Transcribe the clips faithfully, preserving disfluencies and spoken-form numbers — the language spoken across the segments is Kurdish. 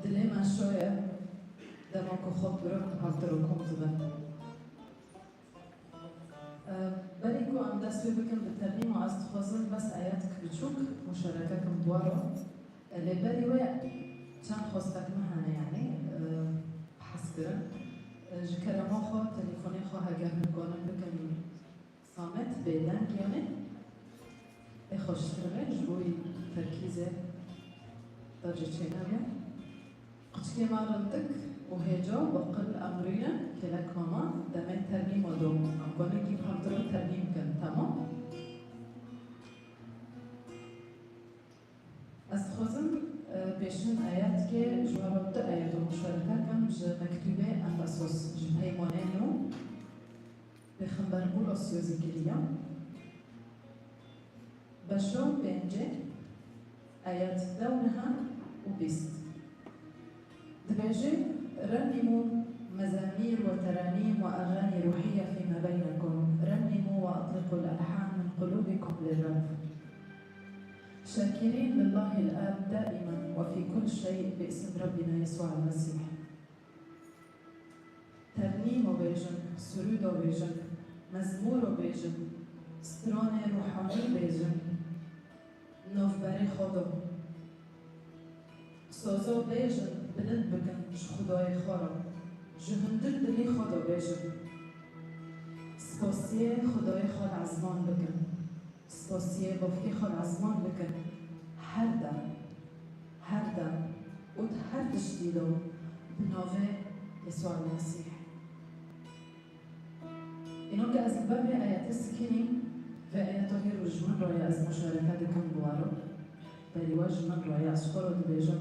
Dilê me şoye, dema ku xwe bi rok hevdiro kom dibin. Berî ku em dest pê bikin bi ternîma, ez dixwazim bes eyetek biçûk muşereke kim bi we re. Lê berî wê çend xwestek me hene, yanî, e, behs kirin. E, ji kerema xwe, telefonê xwe heger hûn kanin bikin Samet, bêdeng, yanî, ê xweştir be, ji bo wî terkîzê dercê çênebe. Quçikê me rindik û hêca, beqil em rûyîn, kêlek mama, demê ternîma do. Em konekî bi hevdiro ternîm bikin, temam? Ez dixwazim, e, pêşin eyetkê ji we re du eyet û muşereke kim ji mektûbê Efesos, ji peymanê nû, Pêxember Pawlos yozî kiriya. Beşa pêncê, eyet dew neh û bîst. Dibêje: رنموا مزامير وترانيم وأغاني روحية فيما بينكم، رنموا وأطلقوا الألحان من قلوبكم للرب، شاكرين لله الآب دائما وفي كل شيء باسم ربنا يسوع المسيح. Ternîmo bêjin, sirûdo bêjin, mezmûro bêjin, stranê ruhanî bêjin, navberê xwe de. Sozo bêjin, bilind bikin ji Xwedayê xwe re, ji hundir dilî xwe de bêjin. Spasiyê Xwedayê xwe li ezman bikin. Spasiyê Bavkê xwe li ezman bikin. Her dem, her dem û di her tiştî de bi navê Yesûa Mesîh. Îno ke ez li ber vê ayetê sikinîm, vê ayeta hîro ji min re ye, ez muşareke dikim bi we re. Berî we ji min re ye, ez ji xwe re dibêjim.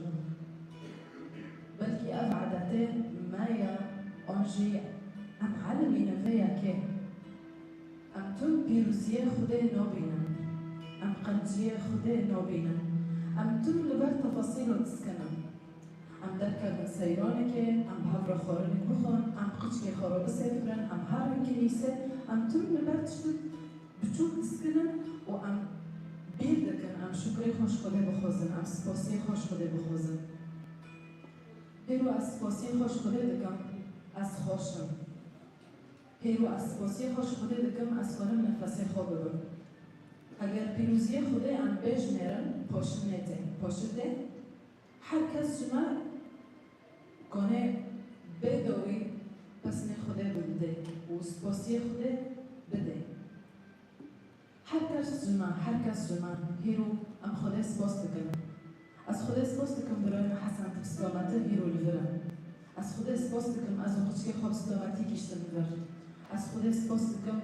Belkî ev adetê me ye, an jî em elimîne vê yekê. Em tim pîroziyê Xwedê nabînin. Em qenciyê Xwedê nabînin. Em tim li ber tefasîlo diskinin. Em derkevin seyranekê, em bi hev re xwarinek bixwin, em quçikê xwe re bisêfirin, em herin kinîse, em tim li ber tiştik biçûk diskinin û em bîr dikin, em şukrê xwe ji Xwedê bixwazin, em spasiyê xwe ji Xwedê bixwazin. Pêro ez spasiyê xwe ji Xwedê dikim, ez xweş im. Pêro ez spasiyê xwe ji Xwedê dikim, ez xwenim nefesê xwe bibim. Eger pîroziyê Xwedê em bêjinêrin, poşinê tê, poşin tê, her kes ji me konê bê dawî pesnê Xwedê bibdê û spasiyê Xwedê bidê. Her kes ji me, her kes ji me, hîro em Xwedê spas dikin. Ez Xwedê spas dikim birayê min Hesen, tu bi selametî hîro li vir e. Ez Xwedê spas dikim, ez û quçikê xwe bi selametî gihîştin li vir. Ez Xwedê spas dikim,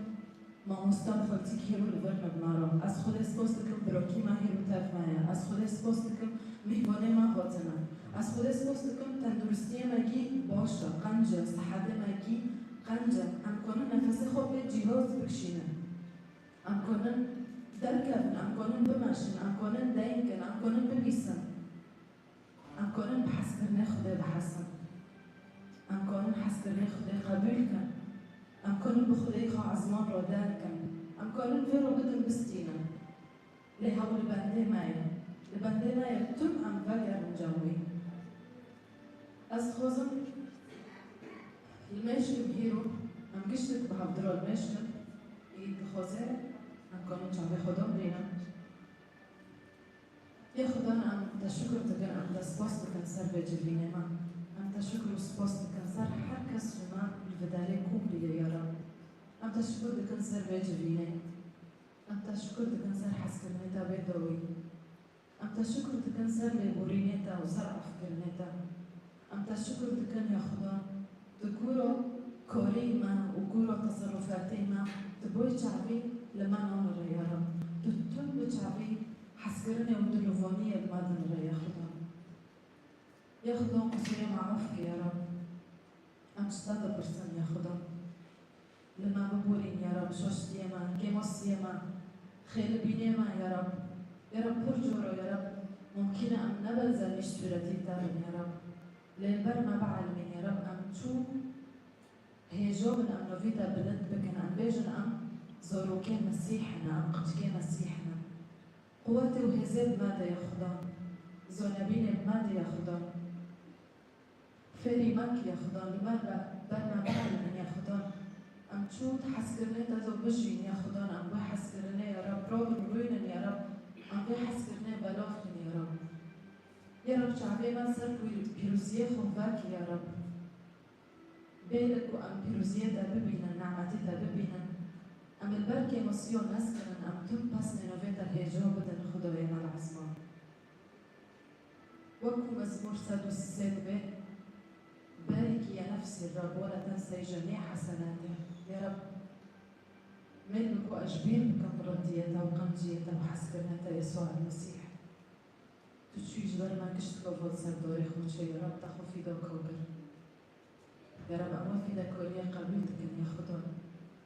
mamosta li xeltîk hîro li vir me bi me re. Ez Xwedê spas dikim, birokî me hîro tev me ye. Ez Xwedê spas dikim, mîhvanê me hatine. Ez Xwedê spas dikim, tenduristiyê me gî baş e, qenc e, sihetê me gî qenc e. Em konin nefesê xwe bê cîhoz bikişînin. Em konin derkevin, em konin bimeşin, em konin deyn kin, em konin bibîsin. Em konin bi hezkirinê Xwedê bihesin. Em konin hezkirinê Xwedê qebûl kin. Em konin bi Xwedê xwe ezman re derkin. Em konin vê re bidin bistînin. Lê hew li bendê me ye. Li bendê me ye, tim em vegerin cem wî. Ez dixwazim li mêj kim hîro, em giştik bi hevdira li mêj kim, ê dixwaze em kanin çavê xwe damrînin. Yê Xudan, em te şukir dikin, em te spas dikin ser vê civînê me. Em te şukir û spas dikin ser her kes ji me li vê derê kom bûye, ya Reb. Em te şukir dikin ser vê civînê. Em te şukir dikin ser hezkirinê te bê dawî. Em te şukir dikin ser lêborînê te û ser afkirinê te. Em te şukir dikin, ya Xuda, tu kûro korî me û kûro teserrufatê me, tu boy çavî li me nanire, ya Reb. Tu tim bi çavî hezkirinê û dilovaniyê li me dinire, ya Xuda. Ya Xuda, qusûrê me af ke, ya Reb. Em ji te dipirsin, ya Xuda. Li me biborîn, ya Reb, şaştiyê me, kêmasiyê me, xêlibînê me, ya Reb. Ya Reb, pir cor e, ya Reb, mumkîn e em ne benzer nîş sûretî te bin, ya Reb. Lê li ber me bielmîn, ya Reb, em çû hêja bin, em navî te bilind bikin, em bêjin, em zarokê Mesîh ne, em qiçkê Mesîh ne. Quwetê û hêzê bi me de, ya Xuda. Zonebînê bi me de, ya Xuda. Fêrî me kir ya Xudan, li me re bername kirînin ya Xudan. Em çûn di hezkirinê te de bijîn ya Xudan, em wê hezkirinê ya Reb rabin û rûnin ya Reb, em vê hezkirinê belav kin ya Reb. Ya Reb çavê me ser pîr-, pîroziyê xwe vekir ya Reb. Bêle ku em pîroziyê te bibînin, nemetê te bibînin, em li ber kêmasiya neskinin, em tim pesnê navê te hêja bidin Xwedayê me li esman. Wek ku Mezmûr sed û sê dibê, "Berîkî ye nefsî Reb, wele tenseyje nê hesenete." Ya Reb, mêl bi ku ez ji bîr bikim ritiyê te û qenciyê te û hezkirinê te Yesûa El-Mesîh. Tu çûyî ji ber me gişt kov ser dorê xwe çê, ya Reb, te xwe fîdako kir. Ya Reb, em wê fîdakariya qebûl dikin, ya Xuda.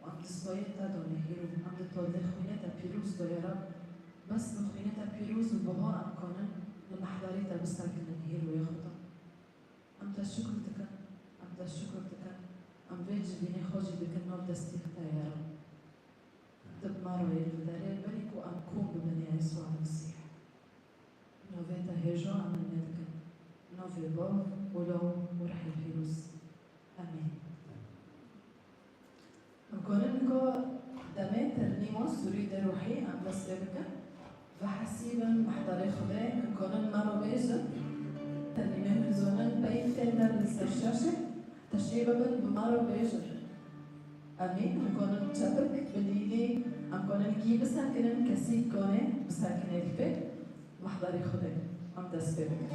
Û em destpayê te danê hîro, em di tolê xwînê te pîroz de, ya Reb. Bes bi xwînê te pîroz û buha em kanin li mehdarê te bisekinin hîro, ya Xuda. Em te şukr dikin, em te şukr dikin. Em vê civînê xwe jî dikin nav destê te, ya Reb. Tu bi me re yê li derê, berî ku em kom bibin ya Yesûa Mesîh. Navê te hêja em li me dikin. Navê Bav û Law û Rihê Pîroz. Amîn. Em karin ku demê ternîma Sûrî de ruhî em dest pê bikin. Vehesîbin mehdarê Xwedê, em karin me re bêjin. Ternîmê hûn zonin, pey tên de li ser şaşê. Teşrî bibin bi me re bêjin. Amîn. Em konin çepik bi lîlî, em konin gî bisekinin, kesî konê bisekine li pê. Mehdarî Xwedê. Em dest pê bikin.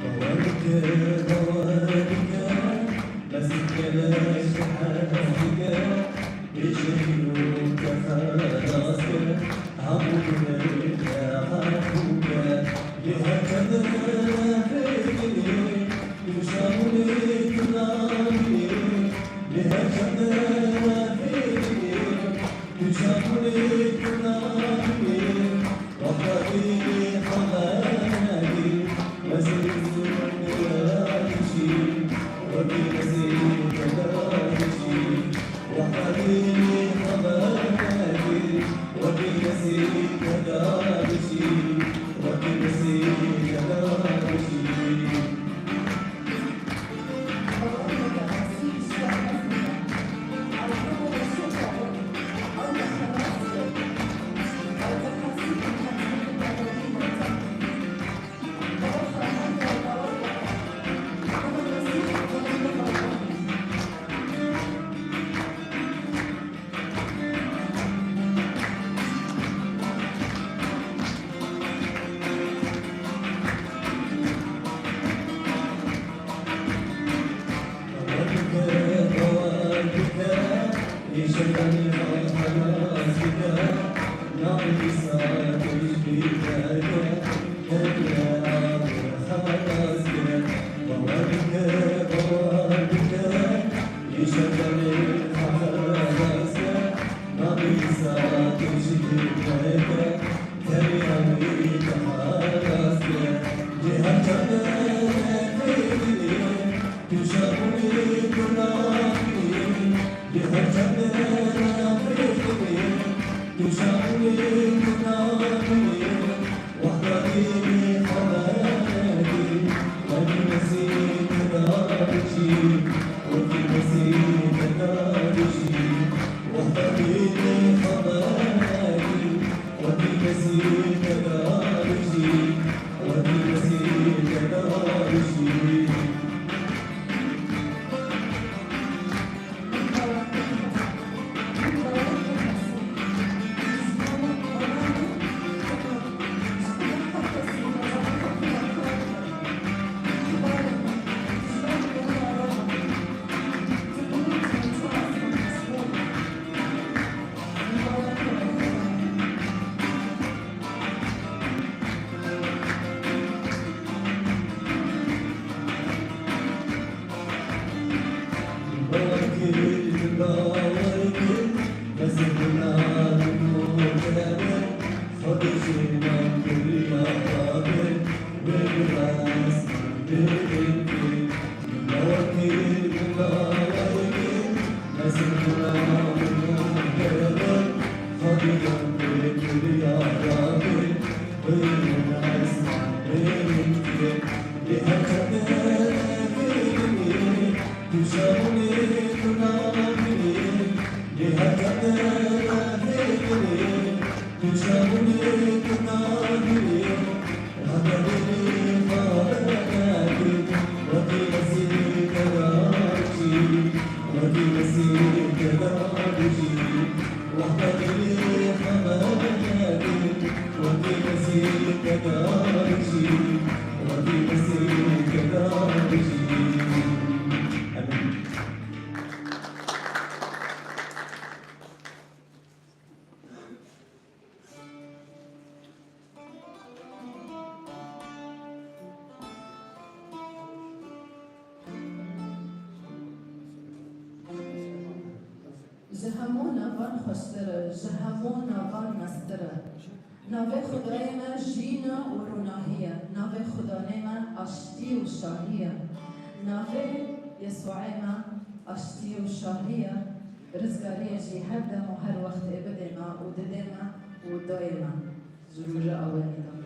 Bawer bike, bawer bike, Mesîh gelek ji hez dike, bêje îro te xelas kir, hemû dilê te heq bûye. Lê her çend fêrî, tu şamûlê tu nabî, lê her çend fêrî, tu şamûlê tu nabî. Wexta dî xeber nekî, wezîr zû dişî, wekî wezîr dişî. Wexta dî xeber nekî, wekî wezîr dişî, wekî wezîr dişî. Ji hemû navan xweştir e, ji hemû navan mestir e. Navê Xwedayê me jîn e û ronahî ye. Navê Xudanê me aştî û şahî ye. Navê Yesûê me aştî û şahî ye. Rizgariyê jî her dem û her wext ê bidê me û didê me û dayê me. Ji rû re awenî de.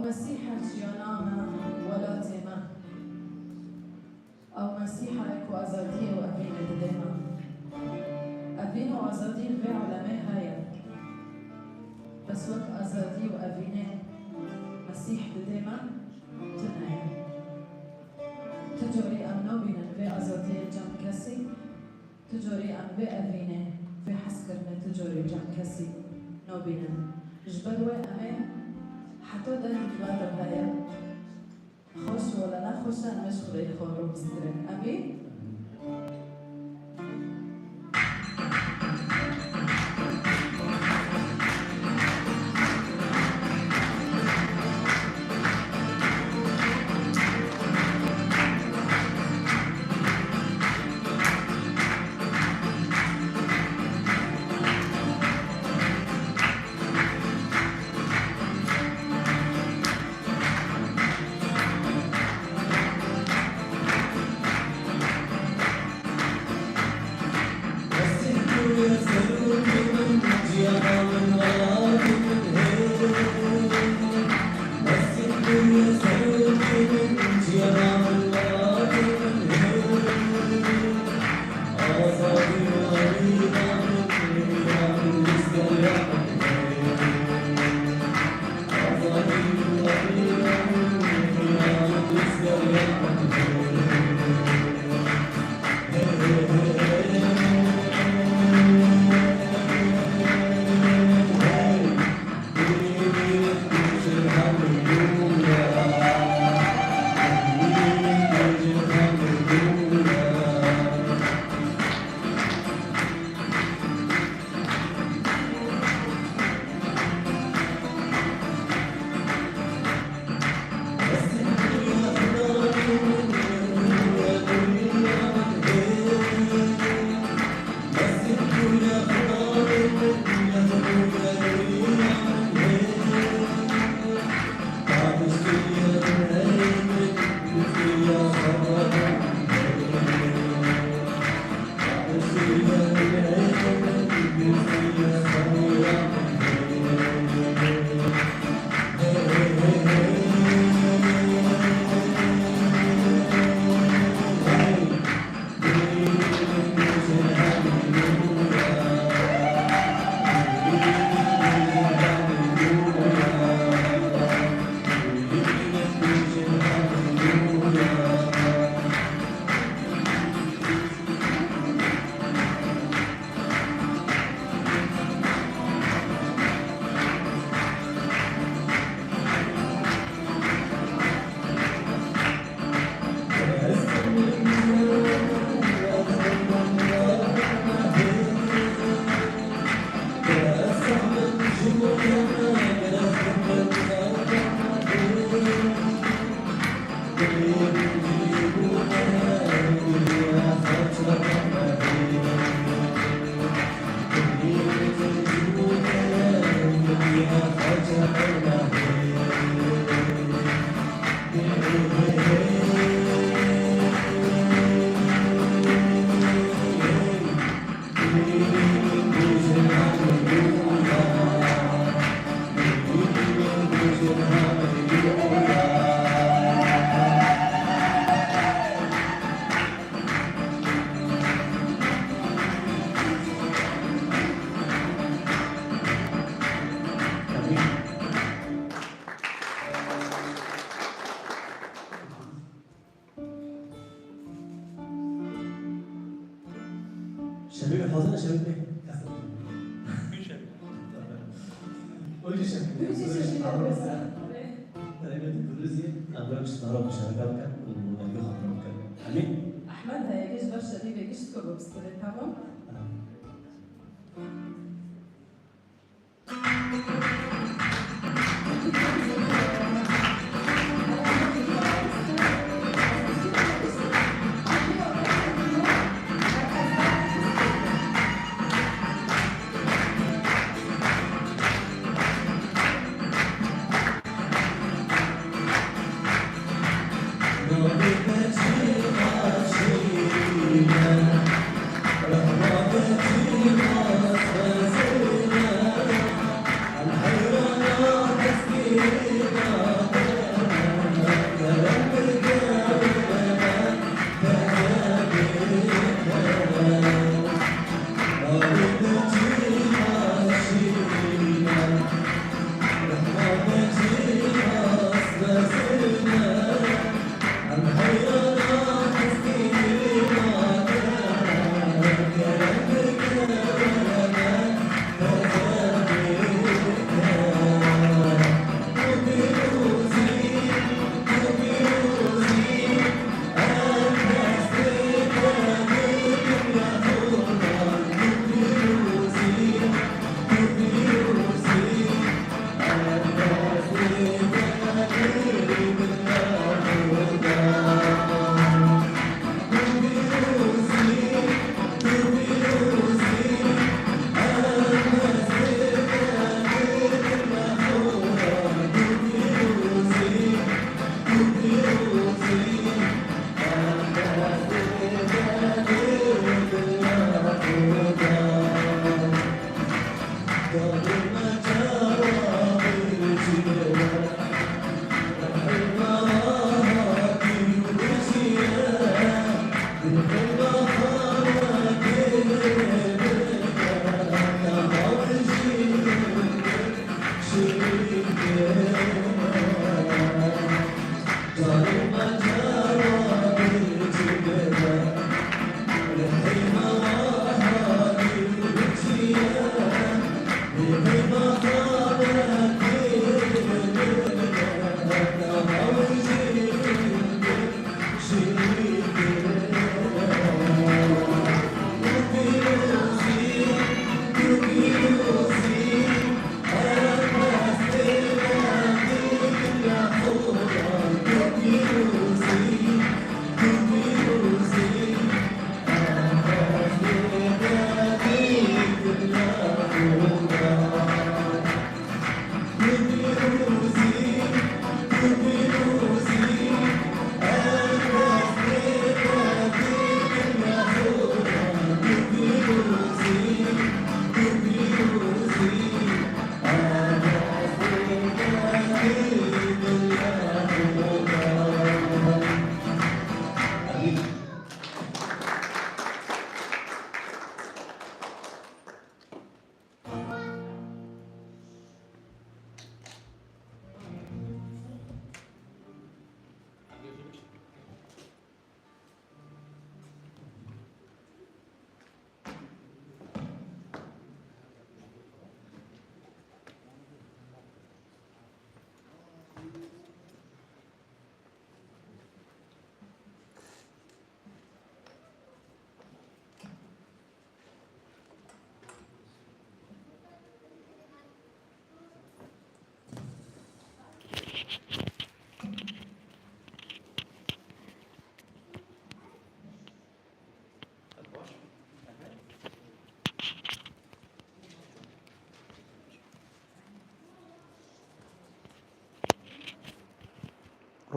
Mesîh e jiyana me, welatê me. Ew Mesîha ye ku azadiyê û evînê dide me. Evîn û azadî li vê alemê heye. Bes wek azadî û evînê Mesîh dide me, tune ye. Tu carî em nabînin vê azadiyê li cem kesî, tu carî em vê evînê, vê hezkirinê tu carî li cem kesî nabînin. Ji ber wê em ê heta dengê me de heye. Xweş wele nexweş e, em ê ji Xwedê xwe rû bistirin. Emîn? Şevê hazir e, şevê pê. Gülşen. Gülşen. Gülşen. Taybet Gülüzî, em rewş dara muşareka bikin û em xatir bikin. Emîn. Ehmed heye, ji ber şerî ve giş ko bibistire, tamam?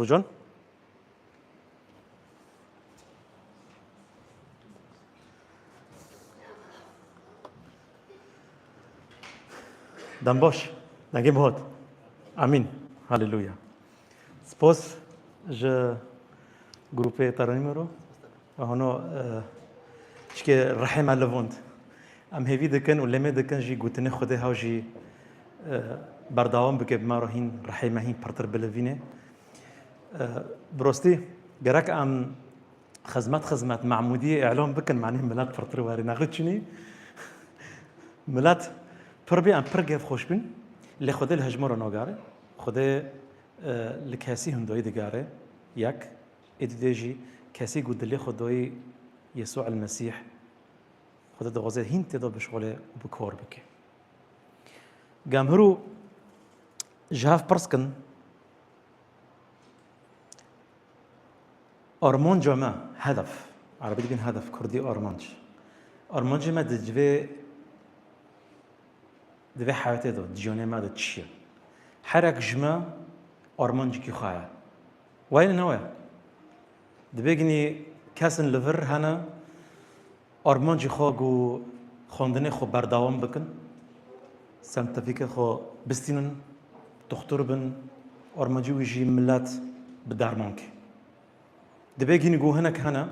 Hocam. Dem baş. Dengê bihot. Amîn. Haleluya. Spas ji grûpê teranî me re. Hano, e, çike rihê me livand. Em hêvî dikin û lemê dikin jî gotinê Xwedê hew jî, e, berdewam bike, bi me re hîn rihê me hîn pirtir bilivîne. E, bi rastî gerek em xizmet, xizmet, memûdiyê îlan bikin, manî milet pirtir were, nexwe çinî. Milet pir bê, em pir gevxweş bin. Lê Xwedê li hejmara nagere. Xwedê, e, li kesî hundayî digere. Yek, ê didê jî kesî ku dilê xwe dayî Yesû el Mesîh, Xwedê dixwaze hîn tê de bişixule û bi kar bike. Gem hirû ji hev pirs kin, armanca me, hedef, erebî dibên hedef, kurdî armanc. Armancê me di civê, di vê heyatê de, di jiyanê me de çi ye? Herek ji me armancekî xwe heye. Wayne ne we? Dibê ginî kesin li vir hene, armancî xwe ku xwendinê xwe berdewam bikin, sentefîkê xwe bistînin, doxtur bin, armancî wî jî milet bi derman ke. Dibê ginî ku hinek hene,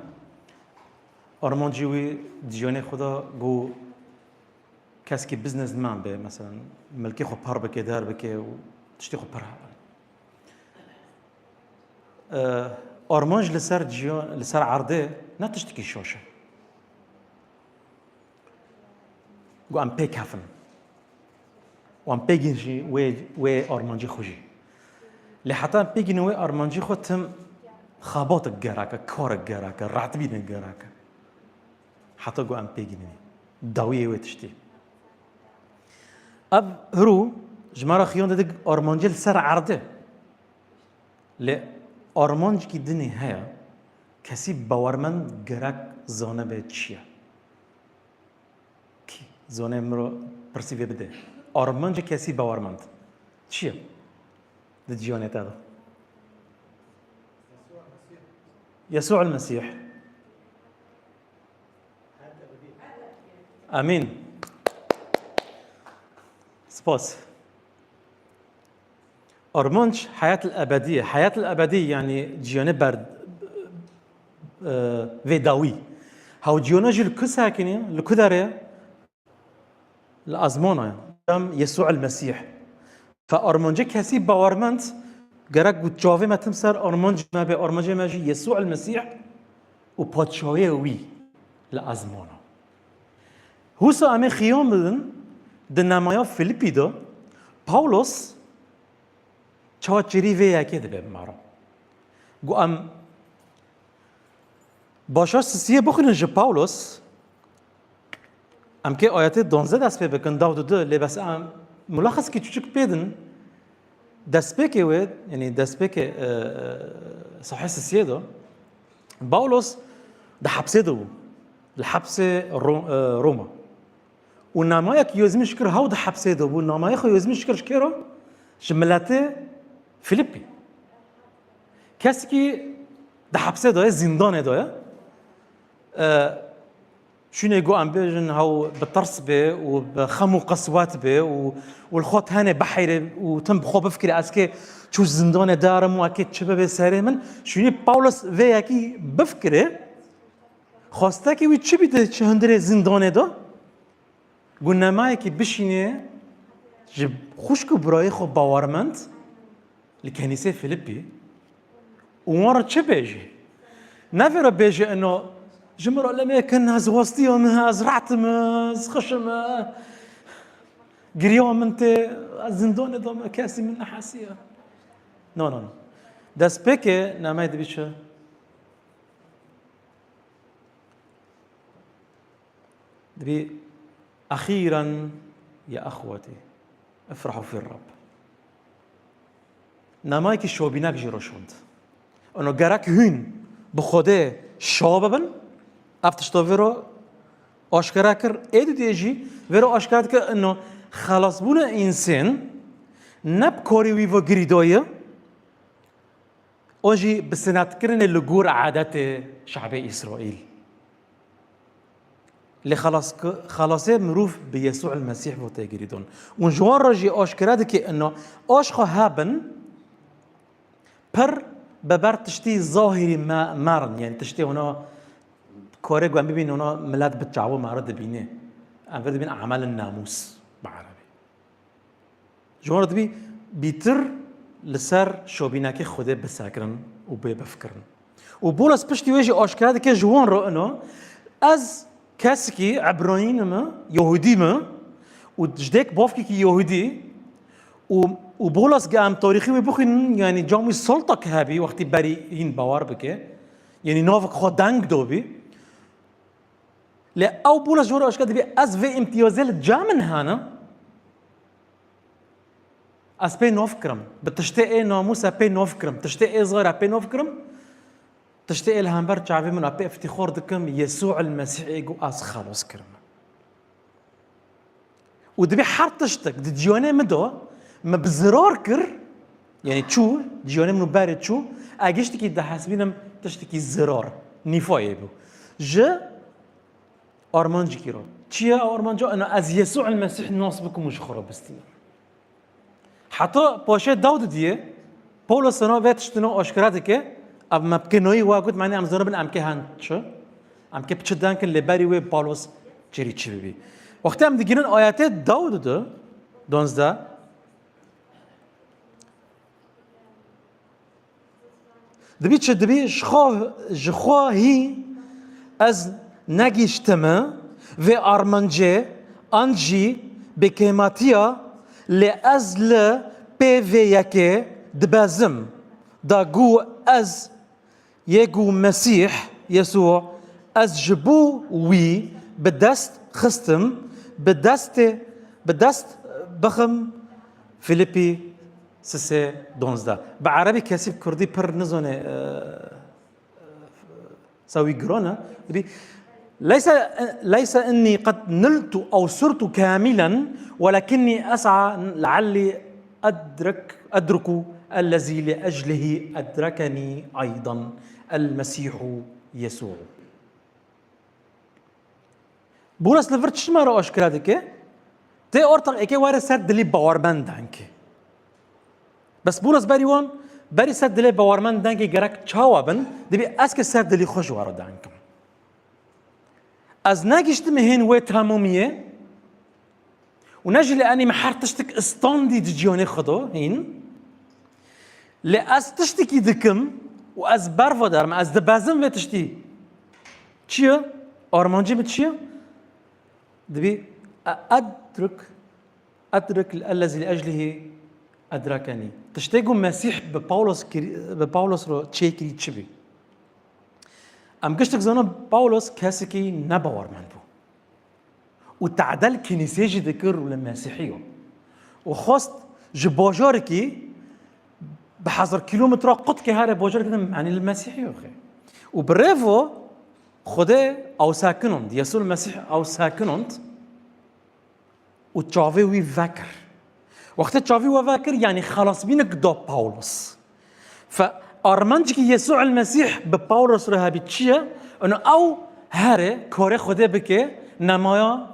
armancî wî di jiyanê xwe de ku keskî businessman be, meselen, milkê xwe par bike, der bike û tiştê xwe pir hebin. E, armanc li ser ciya-, li ser erdê ne tiştekî şaş e. Ku em pê kefin. Û em pê gîn jî wê, wê armancî xwe jî. Lê heta em pê gînin wê armancî xwe tim xebatek gerek e, karek gerek e, rehetbînek gerek e. Heta ku em pê gînin. Dawiyê wê tiştî. Ev hirû ji me re xiyan dide armancê li ser erdê. Lê armancekî dinê heye, kesî bawermend gerek zanibe çi ye. Kî zane min re pirsî vê bide. Armancê kesî bawermend çi ye? Di ciyanê te de. Yesû el Mesîh. Amîn. Spas. Armanc heyat el ebedî ye. Heyat el ebedî, yanî ciyanê ber, e, vê dawî. Hew ciyana jî li ku sekinî, li ku derê? Li ezmana ye. Dem Yesû el Mesîh. Fe armancê kesî bawermend, gerek ku çavê me tim ser armanc me be, armancê me jî Yesû el Mesîh û padşahiya wî li ezmana. Husa em ê xiyan bidin, di namaya Filipî de Pawlos çawa çêrî vê yekê dibe bi me re. Ku em başa sisiyê bixwînin ji Pawlos, em kê ayetê duwazdeh dest pê bikin, da û du, lê bes em mulaxeskî çuçik pê din, destpêkê wê, yanî destpêkê, e, sehîh sisiyê de, Pawlos di hepsê de bû. Li hepsê Ro-, e, Roma. Û namayek yazmîş kir, hew di hepsê de bû. Namayê xwe yazmîş kir ji kê re? Ji miletê Filipî. Kesekî di hepsê de ye, zîndanê de ye. E, şûnê ku em bêjin hew bi tirs bê û bi xem û qeswet bê û, û li xwe tenê biheyre û tim bi xwe bifikire, ez kê çû zindanê derim û ekê çi bibe serê min. Şûnê Pawlos vê yekî bifikire, xwestekî wî çi bî di çi hundirê zindanê de? Ku namayekî bişîne ji xwişk û birayê xwe bawermend li kenîsê Filipî û wan re çi bêje? Ne vê re bêje, ino, ji min re lemê kin, ez westiya min, ez rehet im, ez xweş im, giriya min tê, ez zindanê de me, kesî min nehesiye. No, no, no. Destpêkê nameyê dibî çi? Dibî, "Exîren ya exwetî, ifrahu fî Rab." Namayekî şobînek jî roşand. Ino gerek hûn bi Xwedê şa bibin, ev tişta vê re aşkera kir. Ê didê jî vê re aşkera dike, ino xelasbûna însan ne bi karê wî ve girîdayî ye, O jî bi sinetkirinê li gor adetê şabê Îsraîl. Lê xelas-, xelasê mirov bi Yesû el Mesîh bo têgirî don. Û ji wan re jî aşkere dike ino, aşxa hebin, pir bi ber tiştî zahîrî me, merin, yanî tiştê wana karê ku em bibînin, wana milet bi çawa meri dibîne. Em vir dibîn emelin namûs bi erebî. Ji wan re dibî bîtir li ser şobînekê Xwedê bisekirin û bê bifkirin. Û Bolas piştî wê jî aşkere dike ji wan re ino, ez kesikî Ebrayîn me, Yahûdî me û ji dêk bavkekî Yahûdî û, û Bolas ge em tarîxî wê bixwînin, yanî cam wî saltek hebî wextî berî hîn bawer bike, yanî navek xwe deng dobî. Lê ew Bolas ji wan re aşkere dibî, ez vê îmtiyazê li cem min hene. Ez pê nav kirim. Bi tiştê ê namûs e pê nav kirim. Tiştê ê zar e pê nav kirim. Tiştê ê li hember çavê min e pê îftîxar dikim. Yesû el Mesîh ê got ez xelas kirim. Û dibî her tiştek di ciyanê min de min bi zirar kir, yanî çû, ciyanê min û berê çû, e giştikî dihesibînim tiştekî zirar, nîfayê bû. Ji armancikî re. Çi ye ew armanca? Ina ez Yesû el Mesîh nas bikim û ji xwe re bistînim. Heta paşê daw didiyê, Pawlos sana vê tiştino aşkere dike, ev me bi kênoyî wa got, manî em zanibin em kê hen çi? Em kê bi çi denkin, lê berî wê Pawlos çirî çi bibî? Wextê em digînin ayetê daw dide, donzdeh, Dibî çi? Dibî ji xwe, ji xwe hî ez negihiştime vê armancê an jî bi kêmatiya, lê ez li pê vê yekê dibezim, da ku ez yê ku Mesîh Yesû ez ji bo wî bi dest xistim, bi destê, bi dest bixim. Filipî sisê donzdeh. Bi erebî kesî bi kurdî pir nizane, e, e, sewî giran e. Dibî, "Leyse, leyse inni qed niltu ew surtu kamilen, welakinni es'a lealli edrek, edruku ellezî li eclihî edrekenî eydan, el Mesîhu Yesû." Bûres li vir çima re aşkere dike? Tê ortax êkê were ser dilî bawermend dengê. Bes Bûres berî wan, berî ser dilê bawermend dengê gerek çawa bin, dibî ez ke ser dilî xwe ji we re denkim. Ez negiştime hên wê temamiyê, û ne jî li enî min her tiştik standî di ciyanê xwe de hîn. Lê ez tiştekî dikim û ez berva derim, ez dibezim vê tiştî. Çi ye? Armancê min çi ye? Dibî e-, edrik, edrik ellezî li eclihî edrekenî. Tiştê ku Mesîh bi Pawlos kirî-, bi Pawlos re çêkirî çi bî? Em giştik zanin Pawlos kesekî nebawermend bû. Û te'del kinîsê jî dikir û li Mesîhî yo. Û xwest ji bajarekî bi hezar kîlometra qutkê here bajarek din, enî li Mesîhî yo xê. Û bi rêvo Xwedê ew sekinond, Yesû Mesîh ew sekinond û çavê wî vekir. Wextê çavî we vekir, yanî xelasbînik da Pawlos. Fe armancikî Yesû el Mesîh bi Pawlos re hebî çi ye? Ino ew here karê Xwedê bike, nemaya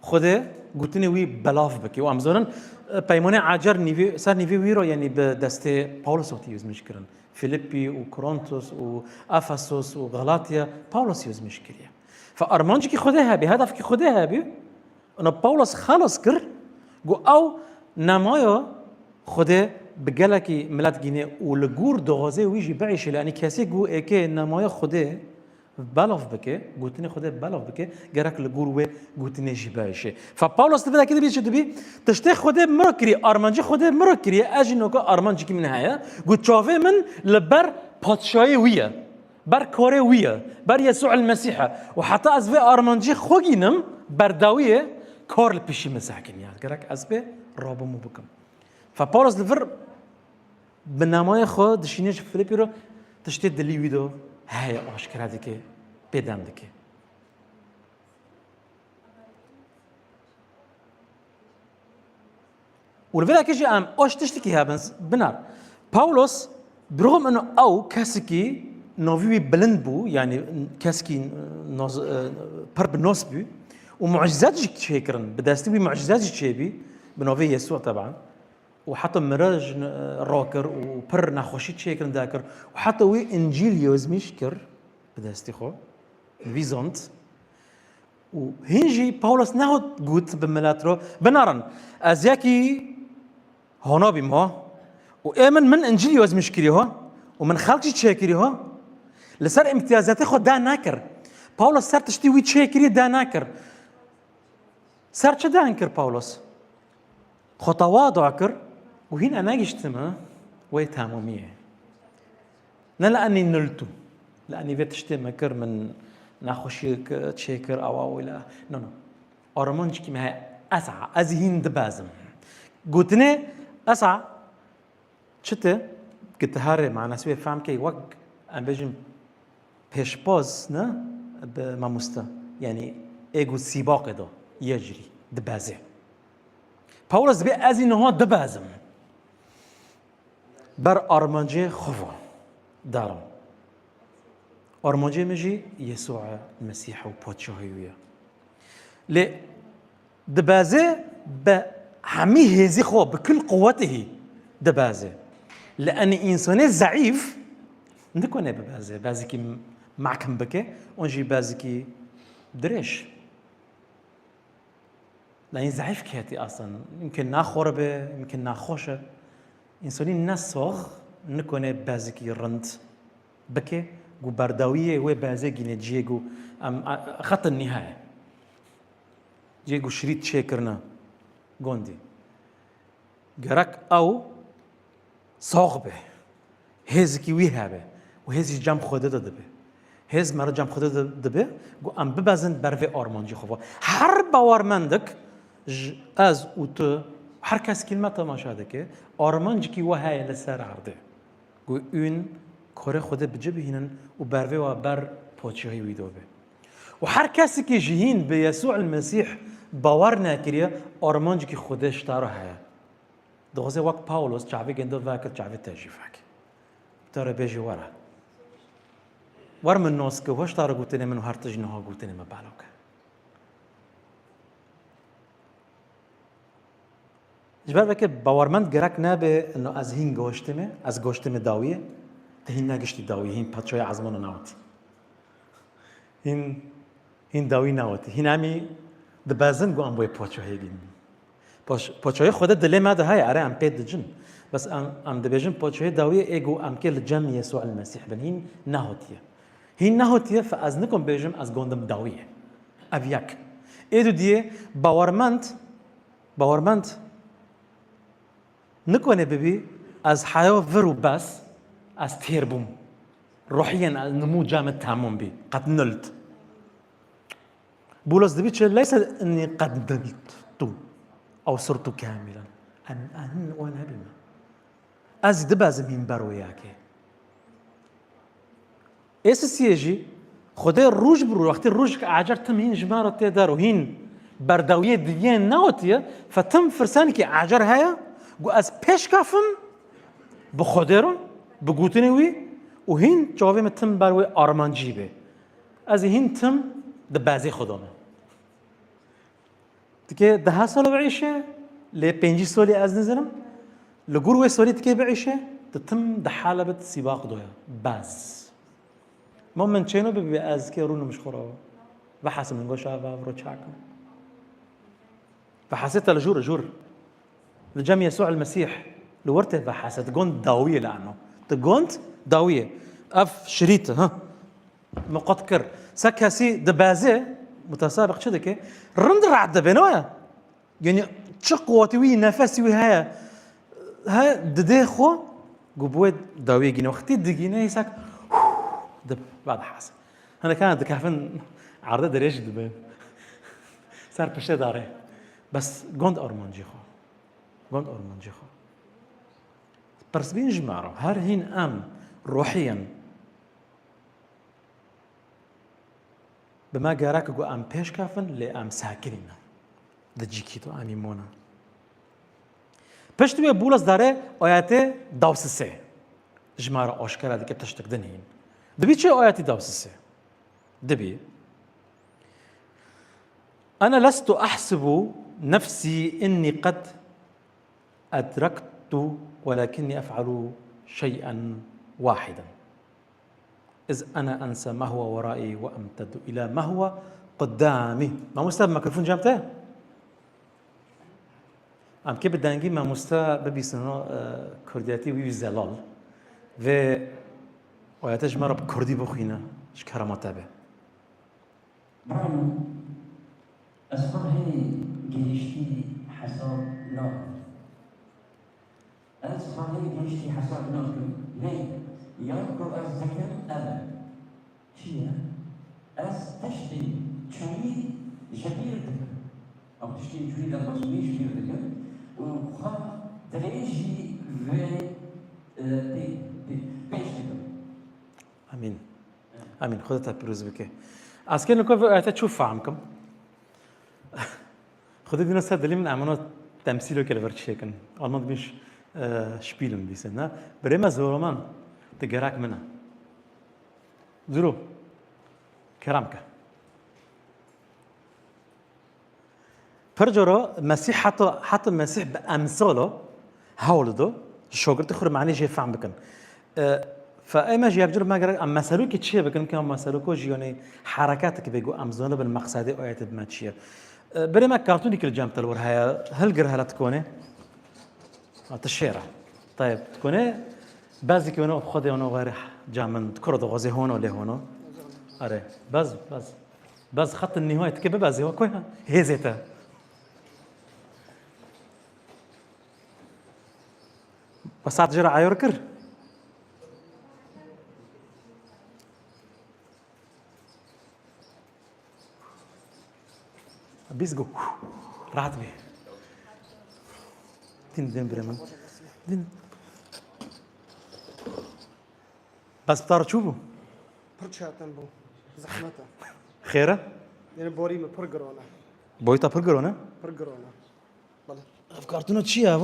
Xwedê gotinê wî belav bike. Û em zanin, e, peymanê Ecer nîvî, ser nîvî wî re, yanî bi destê Pawlos hatî yozmîş kirin. Filipî û Korintos û Efesos û Galatya Pawlos yozmîş kiriye. Fe armancikî Xwedê hebî, hedefkî Xwedê hebî, Ina Pawlos xelas kir, got ew nemaya Xwedê bi gelekî milet gînê û li gor daxwazê wî jî biêşe, lê enî kesê ku êkê nemaya Xwedê belav bike, gotinê Xwedê belav bike, gerek li gor wê gotinê jî biêşe. Fe Pawlos di vê dekê dibî çi dibî? Tiştê Xwedê min re kiriye, armancê Xwedê min re kiriye, ez jî noka armancekî min heye, ku çavê min li ber padşahê wî ye. Ber karê wî ye, ber Yesû el Mesîh e. Û heta ez vê armancê xwe gînim, berdawiyê kar li pişî min sekiniye. Gerek ez pê rabim û bikim. Fe Pawlos li vir bi namaya xwe dişîne ji Filipî re tiştê dilî wî de heye, aşkere dike, pê dem dike. Û li vê dekê jî em aş tiştekî hebin, binar. Pawlos Birxwe min ew kesekî navî wî bilind bû, yanî kesekî noz-, e, pir bi nos bû û mucizat jî çêkirin. Bi destî wî mucizat jî çêbî, bi navê Yesû teban. Û heta miraj, e, rakir û pir nexweşî çêkirin dakir. Û heta wî Încîl yazmîş kir bi destî xwe. Wî zand. Û hîn jî Pawlos nehat got bi milet re, "Binarin, ez yekî hona bîm ha. Û ê min, min Încîl yazmîş kirî ha. Û min xelk jî çêkirî ha." Li ser îmtiyazatê xwe da nekir. Pawlos ser tiştî wî çêkirî da nekir. Ser çi da kir Pawlos? Xwe tewada kir û hîn e negiştime wê temamiyê. Ne li enî niltû. Li enî vê tiştê me kir, min nexweşiyek çêkir, awa wila. No, no. Armancikî me heye. Esa, ez hîn dibezim. Gotinê esa çi te? Gitiharê manasî wê fehm key wek, em bêjin, pêşbaz, ne? Bi mamoste. Yanî ê ku sîbaqê de yê jirî dibezê. Pawlos dibê ez ê niha dibezim. Ber armancê xwe ve darim. Armancê min jî Yesûa Mesîh û Padşahî wî ye. Lê dibeze bi hemî hêzî xwe, bi kul quwetihî dibeze. Li enî însanê zeîf nikone bibeze, bezikî mehkem bike, on jî bezikî dirêj. Yanî zeîf ketî aslan. Mimkin naxwe be, mimkin naxweş e. Însanî ne sax nikone bezikî rind bike, ku berdawiyê wê bezê gîne ciyê ku em, a, xetin nîhaye. Ciyê ku şirît çêkirine gondî. Gerek ew sax be. Hêzikî wî hebe û hêz jî cem Xwedê de dibe. Hêz meriv cem Xwedê de dibe, ku em bibezin ber vê armancî xwe ve. Her bawermendek ji ez û tu, her kes kî me temaşa dike, armancikî we heye li ser erdê. Ku ûn korê Xwedê bi cih bihînin û ber vê wa ber poçiyayî wî de be. Û her kesekî ji hîn bi Yesû el Mesîh bawer nekiriye, armancikî Xwedê ji te re heye. Dixwaze wek Pawlos çavê gendo veke, çavê te jî veke. Te re bêjî were. Wer min nos ke, hoş te re gotinê min û her tij niha gotinê me balo ke. Ji ber veke bawermend gerek nebe, no ez hîn goştime, ez goştime dawiyê, te hîn negiştî dawiyê, hîn paçoya ezmana newt. Hîn, hîn dawî newt. Hîn em î dibezin ku em wê poçoyê bînin. Poç-, poçoyê Xwedê dilê me de heye, ere em pê dicin. Bes em, em dibêjin poçoyê dawiyê ê ku em kê li cem Yesû el Mesîh bin. Hîn nehotiye. Hîn nehotiye fe ez nikom bêjim ez gondim dawiyê. Ev yek. Ê du diyê bawermend, bawermend nikone bibî, ez heya vir û bes, ez têr bûm. Ruhiyen ez nimû cem tamam bî, qet nilt. Bûlos dibî çi? Leyse inni qed niltû ew sirtû kamilen. En, en, wan hebî min. Ez dibezim hîn ber wê yekê. Ê sisiyê jî, Xwedê roj bi roj, wextê rojek acer tim hîn ji me re tê der û hîn berdawiyê diviyên neotiye, fe tim firsanekî acer heye, ku ez pêş kefim bi Xwedê re, bi gotinê wî û hîn çavê min tim ber wê armancî bê. Ez ê hîn tim di bezê xwe de me. Dikê deha sal biîşe, lê pêncî solî ez nizinim. Li gor wê solî dikê biîşe, tu tim di hala bit sîbaq doya. Bes. Ma min çêno bibî ez kê rûnim ji xwe re. Vehesê min goşa va viro çakim. Vehesê te li jûr, jûr. Li cem Yesû el Mesîh. Li wir tê vehese. Tu gond dawiyê li eno. Tu gond dawiyê. Ev şirît, ha. Me qet kir. Se kesî dibeze, mutesabiq çi dike? Rind rad dibe, ne waya? Yanî çi quwetî wî, nefesî wî heye. He, didê xwe, ku bi wê dawiyê gîne. Wextî digîne, hîsek, dib, vedihese. Hinek hene dikefin erdê dirêj dibin. Ser piştê darê. Bes gond armancî xwe. Gond armancî xwe. Pirsbîn ji me re. Her hîn em ruhiyen Bi me gerek ku em pêş kefin, lê em sekinî ne. Di cîkî de em î mona. Pişt wê Bûlos dare ayetê dawsisê. Ji me re aşkera dike tiştek din hîn. Dibî çi ayetî da sisê? Dibî. Ene lestu ehsibu nefsî inni qed edrektu welakinnî ef'alu şey'en wahiden. Iz ene ense ma huwa weraî ve emteddu ila ma huwa qudamî. Mamoste, mikrofon cem te? Em kê bi dengî mamoste bibîsino, e, kurdiyetî wî zelal. Vê ayete ji me re bi kurdî bixwîne, ji kerema te be. Bano, ez xwe hê gihiştî hesab nakim. Ez xwe hê gihiştî hesab nakim. Lê ya ku ez dikim ev e. Çi ye? Ez tiştên çûyî ji bîr dikim. Ew tiştên çûyî derbasbûyî ji bîr dikim û xwe dirêjî vê, e, pê, pê, pêş dikim. Amîn. Amîn. Xwedê te pîroz bike. Ez kê niko vê ayete çû fehm kim. Xwedê dîna ser dilê min, em eno temsîlo ke li vir çêkin. Alman dibîn ş-, e, Spielen bîse, ne? Birê me Zoroman, tu gerek min e. Zuro, kerem ke. Pir cara Mesîh heta, heta Mesîh bi emsalo hewl dido, şagirtê xwe re manî jê fehm bikin. E, fe ê me ji yek car me gerek em meselokê çê bikin, ke em meseloko jî, yanî, hereketekê bê ku em zanibin meqsedê ayetê bi me çi ye. E, birê me kartûnekî li cem te li wir heye, hilgir hele dikonê. Ha, tu şêr e. Tayeb, dikonê, bezikî weno, xwedê weno, xwere cem min, kuro dixwazê hono, lê hono. Are, bez, bez. Bes xet nîhoyê tike bibezê, we koya hêzê te. We saet jê re eyar kir? Bîst go. Rahat bî. Din, din birê min. Din. Bes bi te re çûbû? Pir çetin bû. Zehmet e. Xêr e? Yine borî min pir giron e. Boyê te pir giron e? Pir giron e. Bele. Ev kartûna çi ye ev?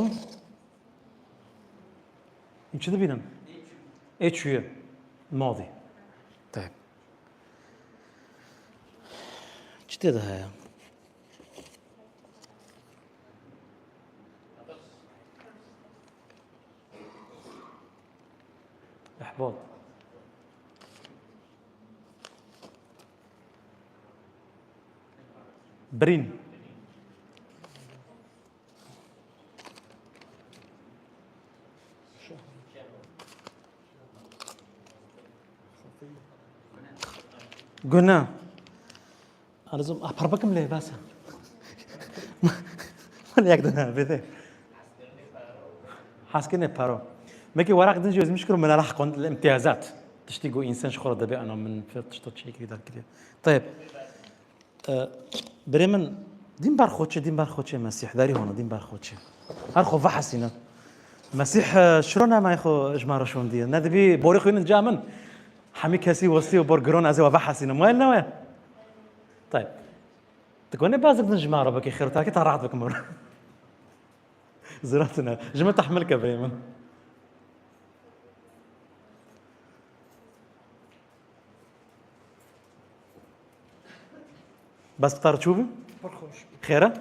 Hûn çi dibînin? Ê çûye. Madî. Tayeb. Çi tê de heye? Ihbat. Birîn. Gune. Arzu, ah, pir bikim lê bes e. Min yek dine bide. Hezkirinê paro. Mekî weraq din jî ez mişkir min ala xwend li imtiyazat. Tiştî ku însan ji xwe re dibe, ana min fir tişta çêkirî derkiriye. Tayeb. E, birê min, dîn ber xwe çi, dîn ber xwe çi, Mesîh, derî hona, dîn ber xwe çi. Her xwe vehesîne. Mesîh, e, şiro nemay xwe ji me re şondiye. Ne dibî borê xwe nin ca min. Hemî kesî westî û bor giron ez ê we vehesînim. Wayl ne we? Tayeb. Tu konê bazik din ji me re bikî, xêr û terkê ta rahat bikim. Ziratine. Ji min tehmil ke birê min. Bes bi te re çûbû? Pir xweş. Xêr e?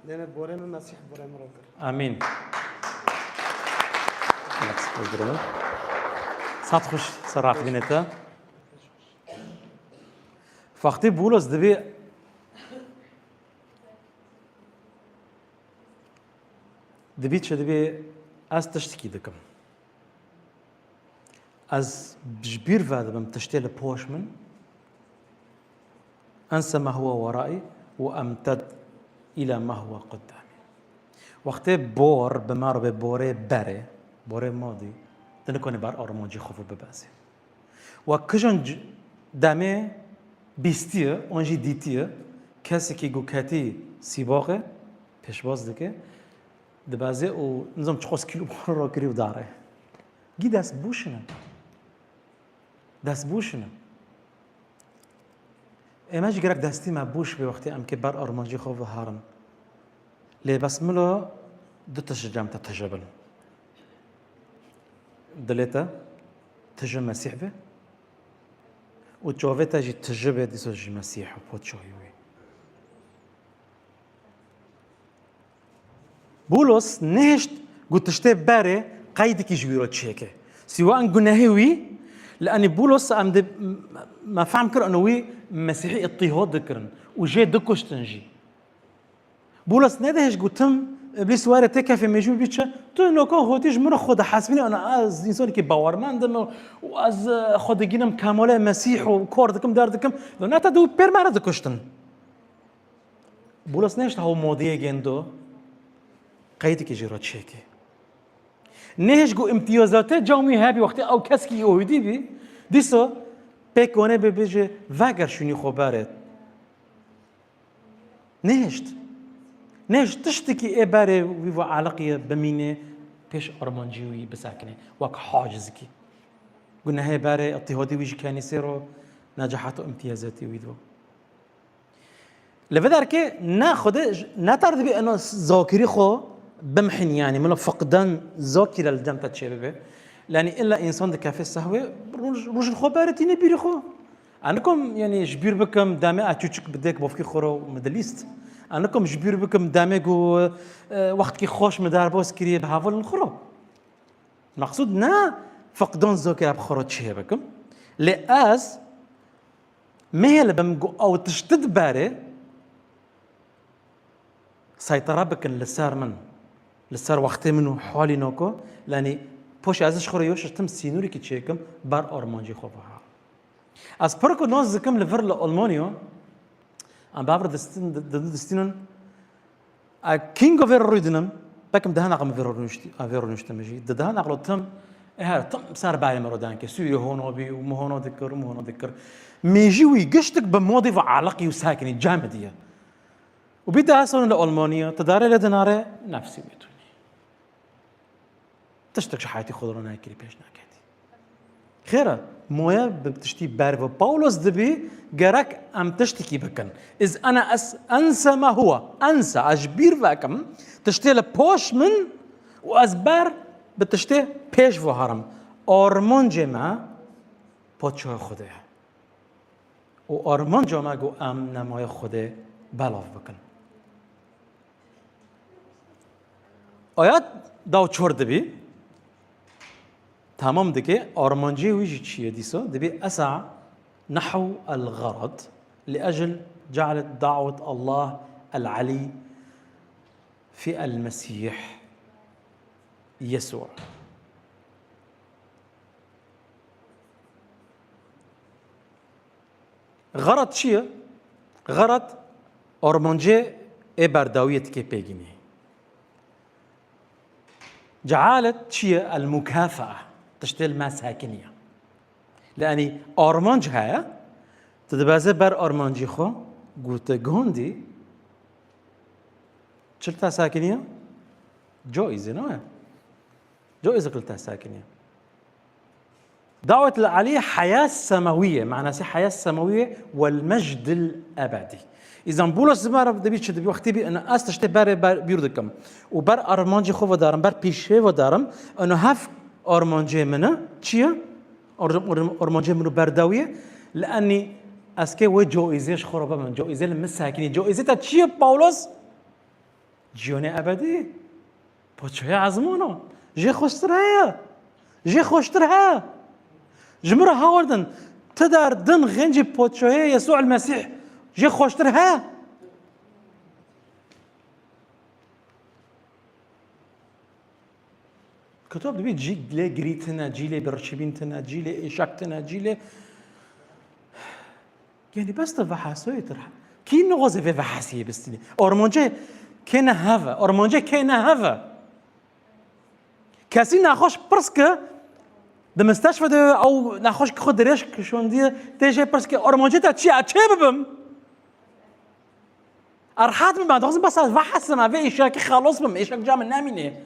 Lê ne borê min Mesîh borê min ro kir. Amîn. Bes, ez birê min. Saet xweş ser rahatbînê te. Wextê Bûlos dibê, dibî çi dibê, ez tiştekî dikim. Ez ji bîr vedibim tiştê li poş min. Ense ma huwa weraî û emted îla ma huwa qudamî. Wextê bor bi me re bê borê berê, borê madî, tu nikonî ber armancî xwe bibezî. We kijan c-, demê bîstiye, an jî dîtiye, kesekî ku ketî sîbaxê pêşbaz dike, dibezê û nizam çiqas kîlo bor rakirî û dare. Gî dest bûşine. Dest bûşine. Ê me jî gerek destî me bûş bê wextê em kê ber armancî xwe biherin. Lê bes milo du tişt ji cem te tije bin. Dilê te, Tije Mesîh be û çavê te jî tije be, dîsa ji Mesîh û Padşahî wî. Bûlos nehişt ku tiştê berê qeydekî ji wî re çêke. Siwa en gunehê wî, li enî Bûlos em dê, me fehm kir, eno wî Mesîhî îttîhad dikirin û jê dikuştin jî. Bûlos nedihêj ku tim Îblîs were tê kefê mêjû bî çi? Tu noka hotî ji min re xwe dihesibînî, ana ez însanekî bawermend im û ez, e, xwe digînim kemale Mesîh û kar dikim, der dikim. Do ne te dû pêr me re dikuştin. Bûlos nehişt hew modiyê gêndo, qeydekî jî re çêke. Nehişt ku îmtiyazatê cam wî hebî, wextê ew keskî Yahûdî bî, dîsa pêk wane bê bêje, veger şûnî xwe berê. Nehişt. Nehişt tiştekî ê berê wî ve eleqiye bimîne, pêş armancî wî bisekine. Wek hacizkî. Gunehê berê, îttîhadî wî ji kenîsê re, necehata îmtiyazatî wî do. Li vê derkê ne Xwedê j-, ne tar dibî eno zakirî xwe bimhîn, yanî milo fiqdan zakire li dem te çêbibe. Yanî illa însan dikefê sehwê, roj, rojin xwe berê tîne bîrî xwe. Ez nikom, yanî ji bîr bikim, demê ez çûçik bi dêk bavkî xwe re min dilîst. Ez nikom ji bîr bikim, demê ku, e, wextkî xweş min derbas kiriye bi hevalên xwe re. Meqsûd ne fiqdan zokê bi xwe re çê bikim. Lê ez mehêl bim ku ew tişt di berê seytara bikin li ser min, li ser wextê min û halî noko, lenî poşê ez ji xwe re yoş tim sînorîkî çêkim ber armancî xwe biha. Ez pir ku nas dikim li vir li Almanya, em bav re distin, di, di, distînin, a, Kingo vê rûydinim, bekim dehna qim vê rûnişti, a, vê rûniştim jî. Di dehna qlo tim, e, her tim ser berê me ro denke, Sûrî hono bî û mi hono dikir û mi hono dikir. Mêjî wî giştik bi modî ve aliqî û sakinî cem diye. Û bî daha sonra li Almanya, tu dare le dinare nefsî wî tunî. Tiştek ji heyatî xwe de ronayekirî pêş naketî. Xêr e, moye bi tiştî ber ve Pawlos dibî, gerek em tiştekî bikin. Iz ana es-, ense ma huwa, ense, ez ji bîr vekim, tiştê li paş min û ez ber bi tiştê pêş ve herim. Armancê me Padşaha Xwedê ye. Û armanca me ku em nemayê Xwedê belav bikin. Ayet da û çar dibî, temam dike, armancê wî jî çi ye dîsa? Dibî esa nehw el-gherad li ecl cealet dawet Allah el-Elî fi el-Mesîh Yesû. Xerat çi ye? Xerat armancê ê berdawiyê dike pêgînî. Cealet çi ye? El mukafaa. Tiştê li me sekiniye. Li enî armanc heye, tu dibeze ber armancî xwe, ku te gondî, çi li te sekiniye? Caîze, ne? Caîze li te sekiniye. Dawet li Elî heya semawiye, manasî heya semawiye wel mecdil ebedî. Îzan Bûlos zimara dibî çi dibî, wextî bî, ina ez tiştê berê ber, bîr dikim. Û ber armancê xwe vedarim, ber pîşê vedarim, ina hev armancê min e, çi ye? Ar-, ar-, armancê min û berdawiye, li enî ez kê wê caîzê ji xwe re bibim. Caîzê li min sekinî. Caîzê te çi ye Pawlos? Ciyonê ebedî, poçoya ezmûno, jê xweştir heye. Jê xweştir heye. Ji min re hawardin, ti dar din xêncî poçoyê Yesû el Mesîh, jê xweştir heye. Kitap dibî cî lê girî tine, cî lê birçîbîn tine, cî lê êşak tine, cî lê Yanî bes tu vehesoyê tu re. Kî nixwaze vê vehesiyê bistînî? Armancê kê ne hev e? Armancê kê ne hev e? Kesî nexweş pirs ke di misteşfe de ew nexweş ki xwe dirêj kişandiye, tê jê pirs ke armancê te çi ye? Çê bibim? Erhat bim, ben dixwazim bes ez vehesim, ez vê îşakî xelos bim, îşak ca min nemîne.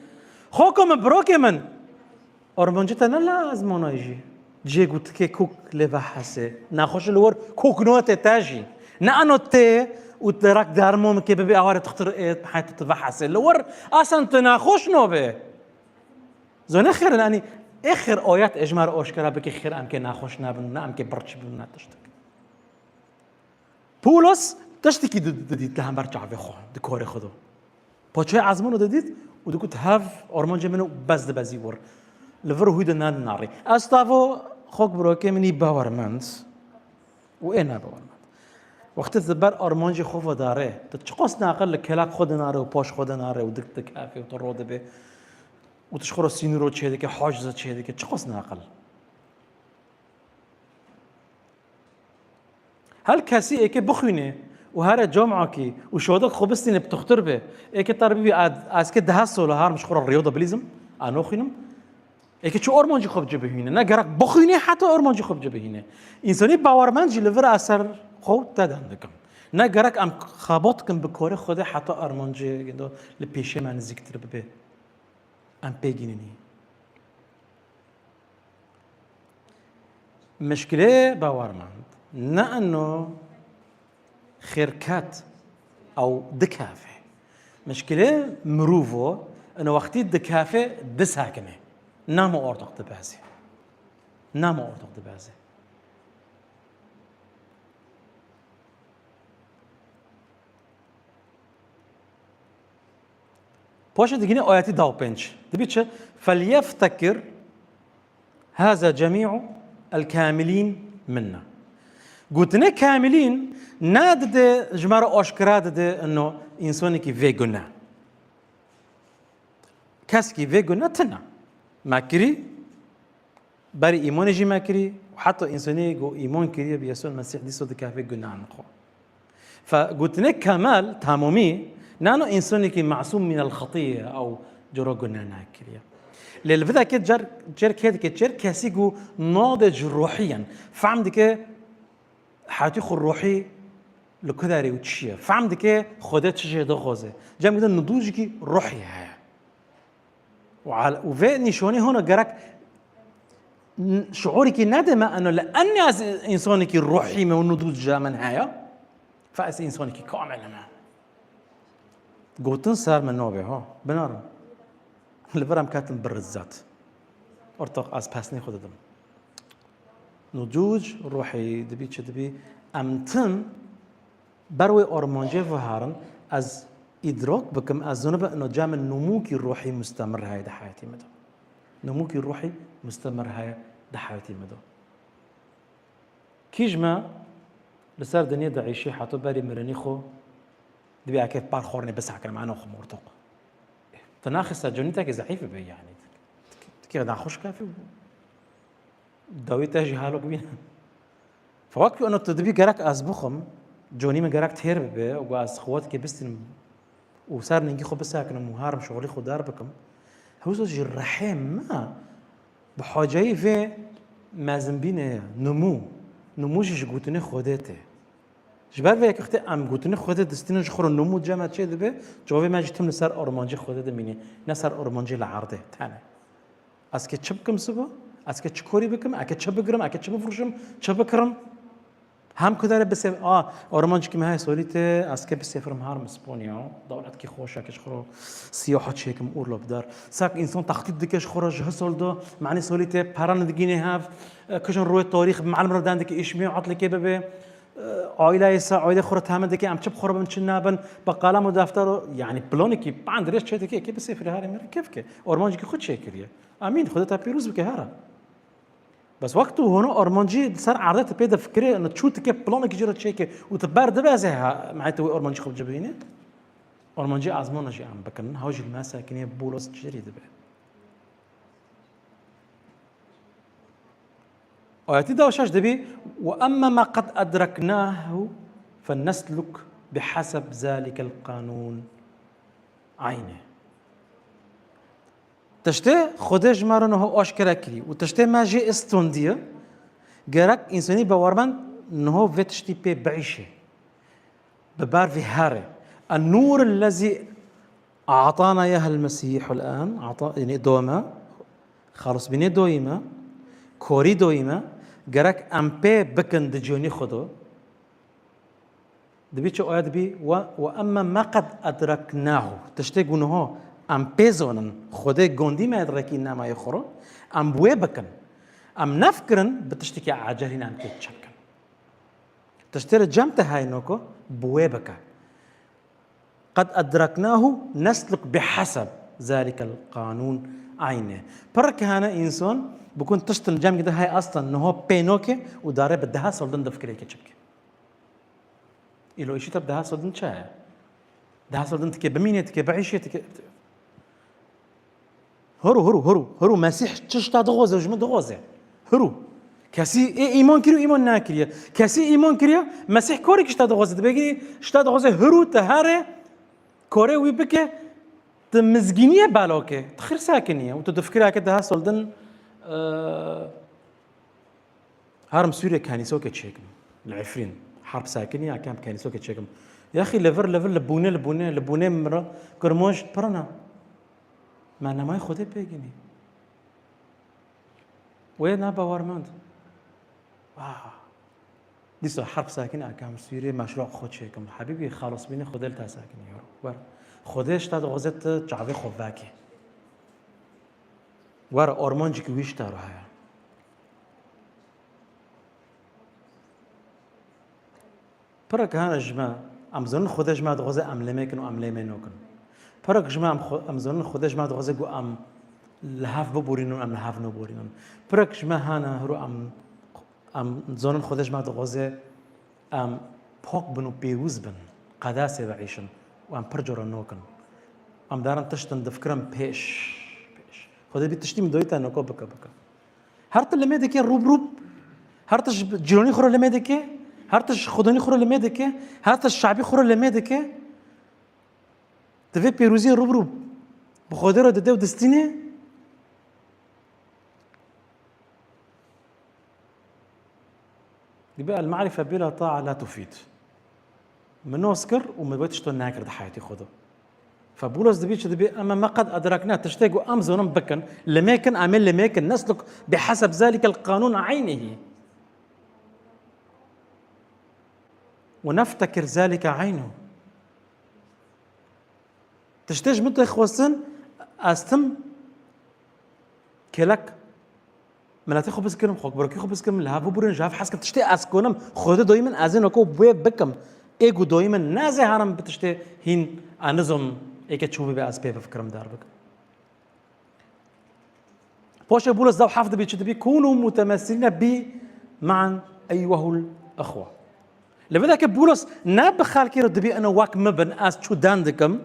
Xoko min, birokê min. Armancê te ne lazim ona jî. Cê gotikê kok lê vehesê. Nexweş li wir koknotê te jî. Ne ano tê û derek dermon ke bibê awarê dixtir ê heyt tu vehesê. Li wir asan tu nexweş nobê. Zone xêr, yanî Ê xêr ayet ê ji me re aşkera bike, xêr em kê nexweş nebin, ne em kê birçî bin, ne tiştik. Pûlos tiştekî di-, didît li hember çavê xwe, di korê xwe de. Paçayê ezmûnê didît û digot, hev armancê min û bes dibezî wir. Li vir û hûy de nedinarî. Ez tavo xok birokê min î bawermend û ê nebawermend. Wextê tu ber armancê xwe ve darê, tu çiqas neqil li kelak xwe dinare û paş xwe dinare û dik dikefê û tu ro dibê û tu ji xwe re sînûro çêdike, haciza çêdike, çiqas neqil. Hel kesî êkê bixwîne û here camekî û şodik xwe bistîne bi tuxtir be. Êkê te re bibî, a-, ez kê dehe sola herim ji xwe re riyo de bilîzim, a noxwînim. Êkê çi ormancî xwe bi cibihîne? Ne gerek bixwîne heta ormancî xwe bi cibihîne. Însanî bawermend jî li vir eser xwe te dan dikim. Ne gerek em xebat dikin bi korê Xwedê heta armancê li pêşê me nizîktir bibe. Em pê gînînî. Mişkilê bawermend ne eno xêrket ew dikeve. Mişkilê mirovo eno wextî dikeve disekine. Nama ortak dibeze. Nama ortak dibeze. Paşê digîne ayetî da û pênc. Dibî çi? Felyeftekir haza cemî'u el-kamilîn minna. Gotinê kamilîn ne dide, ji me re aşkera dide ino însanekî vê gune. Keskî vê gune tune. Me kirî, berî îmanê jî me kirî û heta însanê ku îman kiriye bi Yesû Mesîh dîso dikeve gunehan xwe. Fe gotinê kemal, tamamî, nano însanekî masûm mînel xetîye ew coro gune nekiriye. Lê li videkê cer, cer kê dike, cer kesî ku nade ji ruhiyen. Fehm dike, Heyatî xwe ruhî li ku derê û çi ye? Fehm dike Xwedê çi jê dixwaze. Cem gidin nidûjikî ruhî heye. Û al-, û vê nîşanî hona gerek n-, şuûrikî nede me eno li enê ez însanekî ruhî me û nidûj ji min heye. Fe ez însanekî kamil me. Gotin ser min nabe ha. Binarin. Li vir em ketin bir izzet. Ortak ez pesnê xwe didim. Nudûc ruhî dibî çi dibî? Em tim ber wê armancê ve herin, ez îdrak bikim, ez zanibe ino cem min numûkî ruhî mustemir heye di heyatî min de. Numûkî ruhî mustemir heye di heyatî min de. Kî ji me li ser dinyê diêşî heta berî mirinî xwe dibî eke par xwarinê bisekirim, eno xwe mortoq. Tu naxiste canî tekê zeîf bibe yanî. Tikê naxweş kefî. Dawî te jî halok bîne. Fe wek ku eno tu dibî gerek ez bixwim, canî min gerek têr bibe û ez xwe tikê bistînim û ser ningî xwe bisekinim û herim şixulî xwe der bikim. Hewsa jî rehê me bi haceyî vê mezinbînê ye. Nimû. Nimû jî ji gotinê Xwedê tê. Ji ber vê yekê wextê em gotinê Xwedê distînin ji xwe re nimû cem me çê dibe, cavê me jî tim li ser armancê Xwedê dimîne, ne ser armancê li erdê tenê. Ez kê çi bikim sibo? Ez kê çi korî bikim? Ez kê çi bigirim? Ez kê çi bifirûşim? Çi bikirim? Hem ku dere bisê-, a, ormancikî me heye solî tê, ez kê bisêfirim herim Spanya. Dewletkî xweş e, kê ji xwe re siyaha çêkim, urlaub der. Sak însan textît dike ji xwe re ji hisol do, manî solî tê, peran digînê hev, e, kijin rûyê tarîx, melim re dendikê îşmê, etlekê bibe, e, aîleyê se, aîlê xwe re temin dike, em çi bi xwe re bin, çi nebin, bi qalem û defter û, yanî planekî pend rêz çê dike, kê bisêfirê herê me re kêf ke. Ormancikî xwe çêkiriye. Amîn, Xwedê te pîroz bike here. Bes wek tu hona armancî li ser erdê tu pê difikirê, ina çû tu kê planekî jê re çêke û tu ber dibeze ha, mehê tu wê armancî xwe bi cih bihîne. Armancî ezmana jî em bikin, hew jî li me sekinê bolos cêrî dibe. Ayetî da şeş dibî, "Ve emme ma qed edreknahu fe nesluk bi heseb zalikel qanûn." Aynî. Tiştê Xwedê ji me re niha aşkere kirî û tiştê me jê istondiye, gerek însanî bawermend niha vê tiştî pê biîşe. Bi ber vê herê. En-nûr ellezî a'tana yehel Mesîhul an, a'ta-, yanî do me, xelisbînê doyî me, korî doyî me, gerek em pê bikin di cîhanî xwe de. Dibî çi aya dibî, "Ve, ve emme ma qed edreknahu." Tiştê ku niha Em pê zonin, Xwedê gondî me di rekî namayê xwe ro, em bi wê bikin. Em nefikirin bi tiştekî acelî ne em tê çi bikin. Tiştê li cem te heyno ku bi wê bike. Qed edreknahu nesluk biheseb zalikel qanûn eyne. Pirek hene însan bikun tiştin cem gide hey aslan niho pê noke û dare bi deha sal din difikirê ke çi bike. Îlo îşî te bi deha sal din çi heye? Deha sal din tikê bimînê, tikê biîşê, tikê... Hiru, hiru, hiru, hiru. Mesîh çi ji te dixwaze, ji min dixwaze. Hiru. Kesî ê îman kiriye û îman nakiriye. Kesî îman kiriye, Mesîh korê ki ji te dixwaze. Dibê ki ji te dixwaze hiru te here korê wî bike, tu mizgîniye baloke. Tu xir sakiniye. Û tu difikirake deha sal din, e, Herim Sûriyê kenîsoke çêkim. Li Efrîn. Herb sakinî ya kem kenîsoke çêkim. Yaxî li vir, li vir, li bûne, li bûne, li bûne min re Kirmanc pirina. Me nemayê Xwedê pê ginî. Wê ne bawermend. Ah. Dîsa herb sakinî ya kem Sûriyê meşrû xwe çêkim. Hebîbî xalasbînê Xwedê li te sakinî yo. Wer. Xwedê ji te dixwaze tu çavê xwe vekê. Wer, armancekî wî ji te re heye. Pirek hene ji me, em zonin Xwedê ji me dixwaze em lê mêkin û em lê mênokin. Pirek ji me em xwe, em zonin Xwedê ji me dixwaze ku em li hev biborînin û em li hev naborînin. Pirek ji me hene hiro em, em zonin Xwedê ji me dixwaze em pak bin û pêwîz bin, qedasê biîşin û em pir cara nokin. Em darin tiştin difikirin pêş, pêş. Xwedê bî tiştî min doyî te noko bike, bike. Her tu limê dike rûb rûb. Her tu ji cîronî xwe re limê dike. Her tu ji xwedonî xwe re limê dike. Her tu ji şabî xwe re limê dike. Divê pêrûziyê rûb rûb. Bi Xwedê re dide û distînê. Dibê el-ma'rife bila ta'a la tufid. Min nos kir û min wê tişto nekir di heyatî xwe de. Fe Bûlos dibî çi dibî? Ema me qed edrekna tiştê ku em zonin bikin, limê kin, em ê limê kin, nesluk bi heseb zalikel qanûn eynihî. Û neftekir zalike eynu. Tiştê ji min tê xwestin, ez tim kêlek miletê xwe biskirim, xwekbirokî xwe biskirim, li hev biburin, ji hev hez kim. Tiştê ez konim, Xwedê doyî min, ez ê noko wê bikim. Ê ku doyî min, ne ez ê herim bi tiştê hîn, ez nizom êke çû bibe, ez pê bifikirim, der bikim. Paşê Bûlos dew heft dibî, çi dibî? Kûnû mutemesîlîne bî me'an eyyuhul ixwe. Li vê derkê Bûlos ne bi xelkê re dibî ina wek min bin, ez çû den dikim,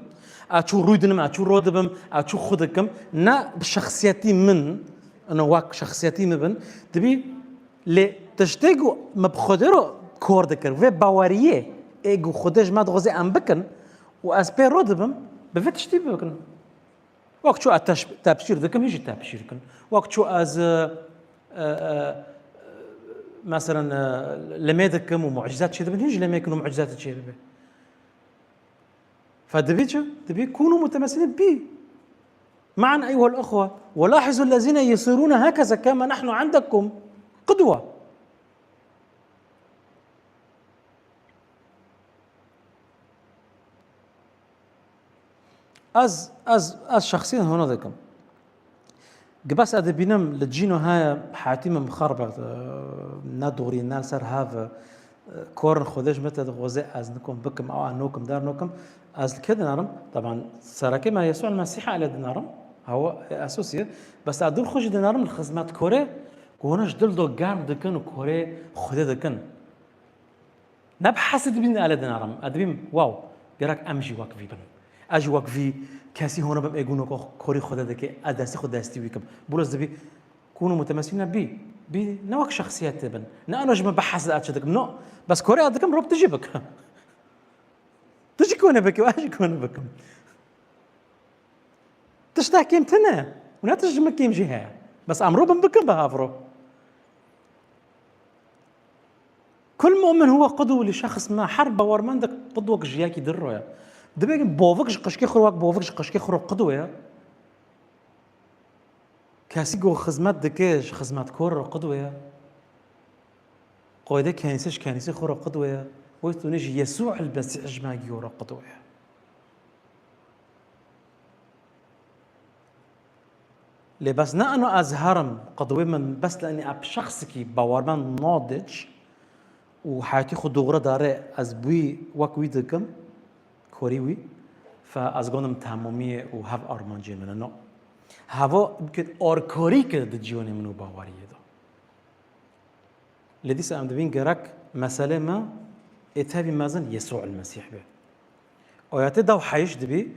ez çû rûy dinim, ez çû ro dibim, ez çû xwe dikim, ne bi şexsiyetî min, ina wek şexsiyetî min bin, dibî lê tiştê ku min bi Xwedê re kor dikir, vê baweriyê ê ku Xwedê ji me dixwaze em bikin û ez pê ro dibim, bi vê tiştî bikin. Wek çû ez teş-, tebşîr dikim, hîn jî tebşîr kin. Wek çû ez, e, e, e, meselen, e, lemê dikim û mucizat çêdibin, hîn jî lemê kin û mucizat çêbibe. Fe dibî çi? Dibî kûnû mutemesîlîn bî. Me'an eyyuhel ixwe. Ve lahizu lezîne yesîrûne hekeze kema nehnu endekum qudwe. Ez, ez, ez şexsî hona dikim. Gi bes ez dibînim li cîno heye heyatî min xerbe, ne dorî, ne li ser hev, korin Xwedê ji min te dixwaze ez nikom bikim, ew ez nokim, der nokim. Ez li kê dinarim? Teban serekê me Yesû Mesîha ele dinarim. Hewa esosî ye. Bes ez dûr xwe jî dinarim li xizmetkorê ku hûn ji dil do germ dikin û korê Xwedê dikin. Ne bi hesê dibîn ele dinarim. Ez dibîm, wow, gerek em jî wek vî bin. Ez jî wek vî kesî hona bim ê gûno ku korî Xwedê dike, ez destî xwe destî wî kim. Bûlos dibî, kûnû mutemesîlîne bî. Bî, ne wek şexsiyetê bin. Ne ana ji min bi hes de ez çi dikim. No, bes korê ez dikim, rob tu jî bik. Tu jî kone bikî, ez jî kone bikim. Tiştek kêm tune û ne tişt ji min kêm jî heye. Bes em ro bin bikin bi hev ro. Kul mu'min huwe qudwe li şexs ma, her bawermendek qudwek ji yekî dir ro ye. Dibê bovik ji qişkê xwe ro wek bovik ji qişkê xwe ro qudwe ye. Kesî ku xizmet dike ji xizmetkor re qidwe ye. Qoyde kenîse ji kenîsê xwe re qidwe ye. Wê tune jî Yesû el Mesîh ji me giyo re qidwe ye. Lê bes ne eno ez herim, qedwê min bes li enî eb şexsikî bawermend nadic û heyatî xwe dûre dare ez bûyî wek wî dikim, korî wî, fe ez gondim temamiyê û hev armancê min e. No. Heva bikit arkarî ke di cîwanê min û baweriyê de. Lê dîsa em dibîn gerek meselê me ê tevî mezin Yesû el Mesîh be. Ayetê dew heyş dibî,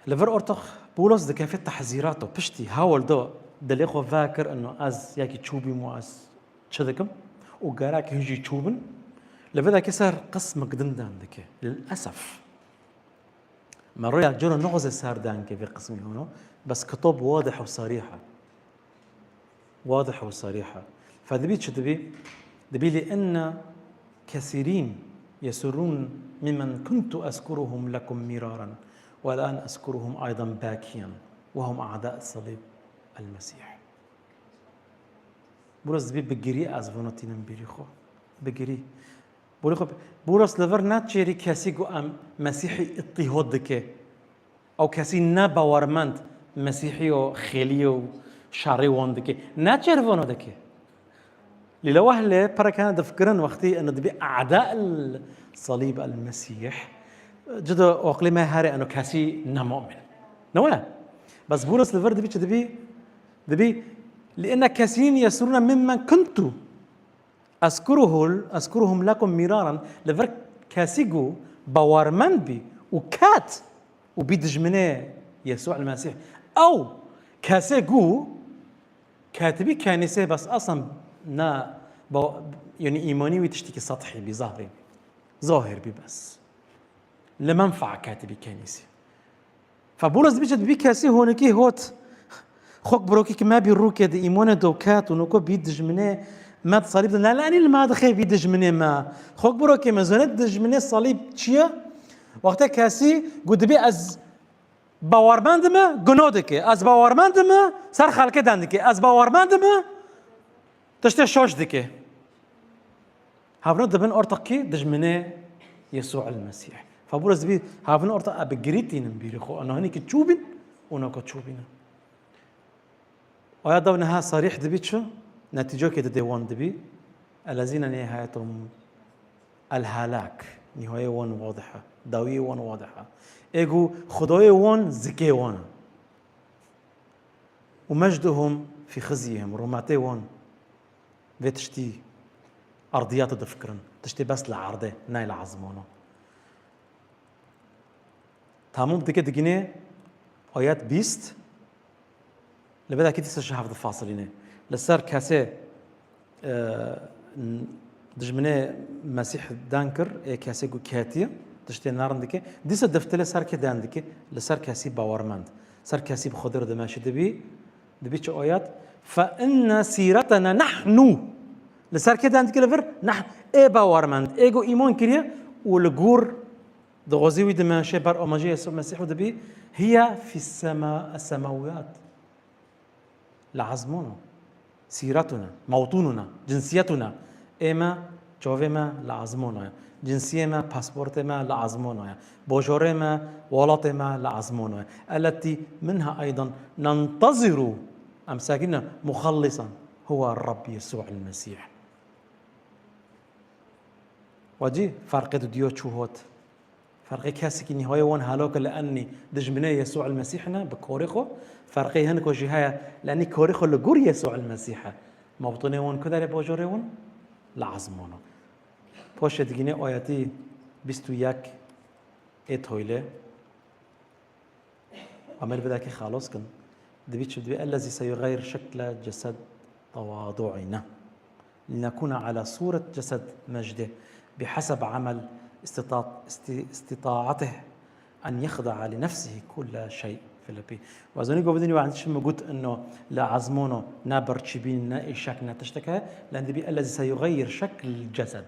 li vir ortax Pawlos dikeve tehzîrato, piştî hewil da dilê xwe vekir ino ez yekî çû bîm û ez çi dikim û gerek hin jî çû bin, li vir deke ser qismek din den dike. Lil esef. Me roya coro nixwaze ser dengê vê qismî hûno, bes kitab wadih û sarîh e. Wadih û sarîh e. Fe dibî çi dibî? Dibî li inne kesîrîn yesurûn mimmen kuntu ezkuruhum lekum mîraran wel'an ezkuruhum aydan bakiyen wehum a'da salîb el Mesîh. Bûros dibî bigirî ez vano tînim bîrî xwe. Bigirî. Bûrê xwe, Bûros li vir neçêrî kesî ku em Mesîhî îtîhod dike. Ew kesî ne bawermend Mesîhî û xêliyê û şerê wan dike. Neçêr vano dike. Lê li wehlê perek hene difikirin wextî eno dibî a'da el salîb el Mesîh. Cida aqlê me here eno kesî ne mu'min. Ne we? Bes Bûros li vir dibî çi dibî? Dibî, li inne kesîn yesurûne mimmen kuntu. Ezkuruhul, ezkuruhum lekum mîraran, li vir kesî ku bawermend bî û ket û bî dijminê Yesû el Mesîh. Ew kesê ku ketibî kenîsê bes aslan na ba-, yanî îmanî wî tiştekî sethî bî, zahirî bî. Zahir bî bes. Li menfaa ketibî kenîsê. Fe Bûros dibî çi dibî kesî honekî hot. Xok birokî ki me bî rûkê di îmonê do ket û noko bî dijminê me di salîb de. Ne, ne, enî li me dixê bî dijminê me. Xok birokê me zone dijminê salîb çi ye? Wextê kesî gu dibî ez bawermend me, guno dike. Ez bawermend me, ser xelkê den dike. Ez bawermend me, tiştê şaş dike. Havno dibin ortak kî? Dijminê Yesû el Mesîh. Fa bûres dibî havno ortak e bi girî tînin bîrî xwe. Ena hinî ki çû bîn û nako çû bîne. Aya daw niha sarîh dibî çi? Netîcokê didê wan dibî. Ellezîne nihayetûm el helak. Nîhayê wan wadih e. Dawiyê wan wadih e. Ê ku Xwedayê wan zikê wan e. Û mecduhum fî xizyihim, rûmetê wan vê tiştî erdiyat difikirin. Tiştê bes li erdê, ney li ezmana. Tamam dike digînê ayet bîst, li vê dekî dîsa ji hev difasilîne. Li ser kesê e, n-, dijminê Mesîh den kir, ê kesê ku ketiye, tiştê nerin dike, dîsa defte li ser kê den dike, li ser kesî bawermend. Ser kesî bi Xwedê re dimeşî dibî, dibî çi ayet? Fe inne sîretena nehnu. Li ser kê den dike li vir, neh-, ê bawermend, ê ku îman kiriye û li gor dixwazî wî dimeşe ber amacê Yesû Mesîh û dibî, hiye fî sema, semawiyat. Li ezmûn e. Sîretûn e, mewtûnûn e, cinsiyetûn e. Ê me, çavê me li ezmûn e. Cinsiyê me, pasportê me li ezmûn e. Bojorê me, welatê me li ezmûn e. Eletî minha eydan nentezirû. Em sekîne muxellisan. Huwa Rabb Yesû el Mesîh. Wecî ferqê di diyo çû hot. Ferqê kesekî nîhayê wan helok e li enî dijminê Yesû el Mesîh ne bi korê xwe. Ferqê hin ko jî heye li enî korê xwe li gor Yesû el Mesîh e. Mewtinê wan ku derê bajorê wan? Li ezmûn e. Poşê digînê ayetî bîst û yek ê toylê. Amel bi dakî xalos kin. Dibî çi dibî? Ellezî seyuxeyir şekle cesed tewadu'îne. Linekuna ala suret cesed mecdê. Biheseb amel istitat-, isti-, istitaatih en yexda'a li nefsihi kulle şey. Filipi. Wezanî govdinî ve çi mi got ino li ezmono ne birçîbîn, ne êşek, ne tiştek heye. Len dibî ellezî seyuxeyir şekl cesed.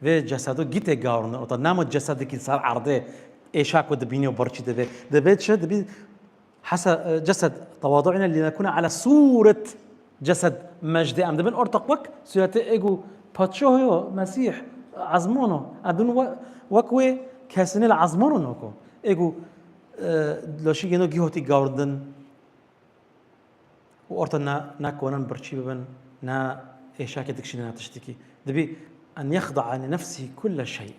Vê cesedo gî tê gawrindin. Ota nema cesedekî ser erdê êşa ku dibînî û birçî divê. Divê çi? Dibî hese-, e, cesed tewadu'îne lînekûne ala sûret cesed mecdê. Em dibin ortak wek sûretê ê ku padşaho yo, Mesîh, ezmano. Em dibin we-, wek wê kesinê li ezmano noko. Ê ku, e, laşî gêno gî hotî gawrindin. û orta ne, ne konin birçî bibin, ne êşakê dikişînin, ne tiştekî. Dibî en yexda'a li nefsihî kulle şey.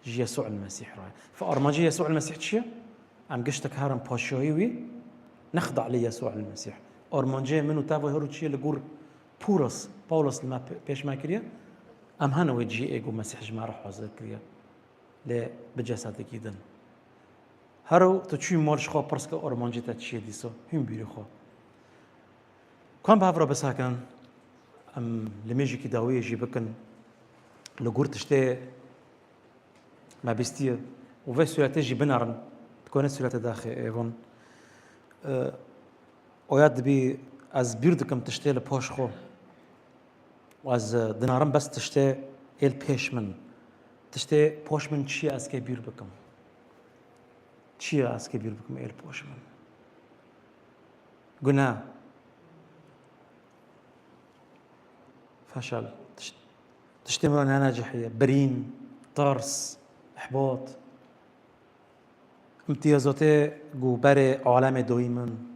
Ji Yesû el Mesîh re. Fe armancê Yesû el Mesîh çi ye? Em giştek herin paşiyayî wî, nexda' li Yesû el Mesîh. Armancê min û te ve her û çi ye li gor Pûlos, Pawlos li me pê-, pêş me kiriye? Em hene wê cihê ê ku Mesîh ji me re hazir kiriye. Lê bi cesedekî din. Hero tu çûyî mal ji xwe pirs ke armancê te çi ye dîsa? Hîn bîrê xwe. Kan bi hev re bisekin, em limêjekî dawiyê jî bikin. Li gor tiştê me bîstiye û vê sûretê jî binerin. Dikone sûretê daxê êvon. E, oya dibî ez bîr dikim tiştê li paş xwe. Û ez, e, dinarim bes tiştê êl pêş min. Tiştê paş min çi ye ez kê bîr bikim? Çi ye ez kê bîr bikim êl paş min? Guna. Feşel. Tişt-, tiştê min re nenecahiye. Birîn, tirs, ihbat. Îmtiyazatê ku berê alemê doyî min.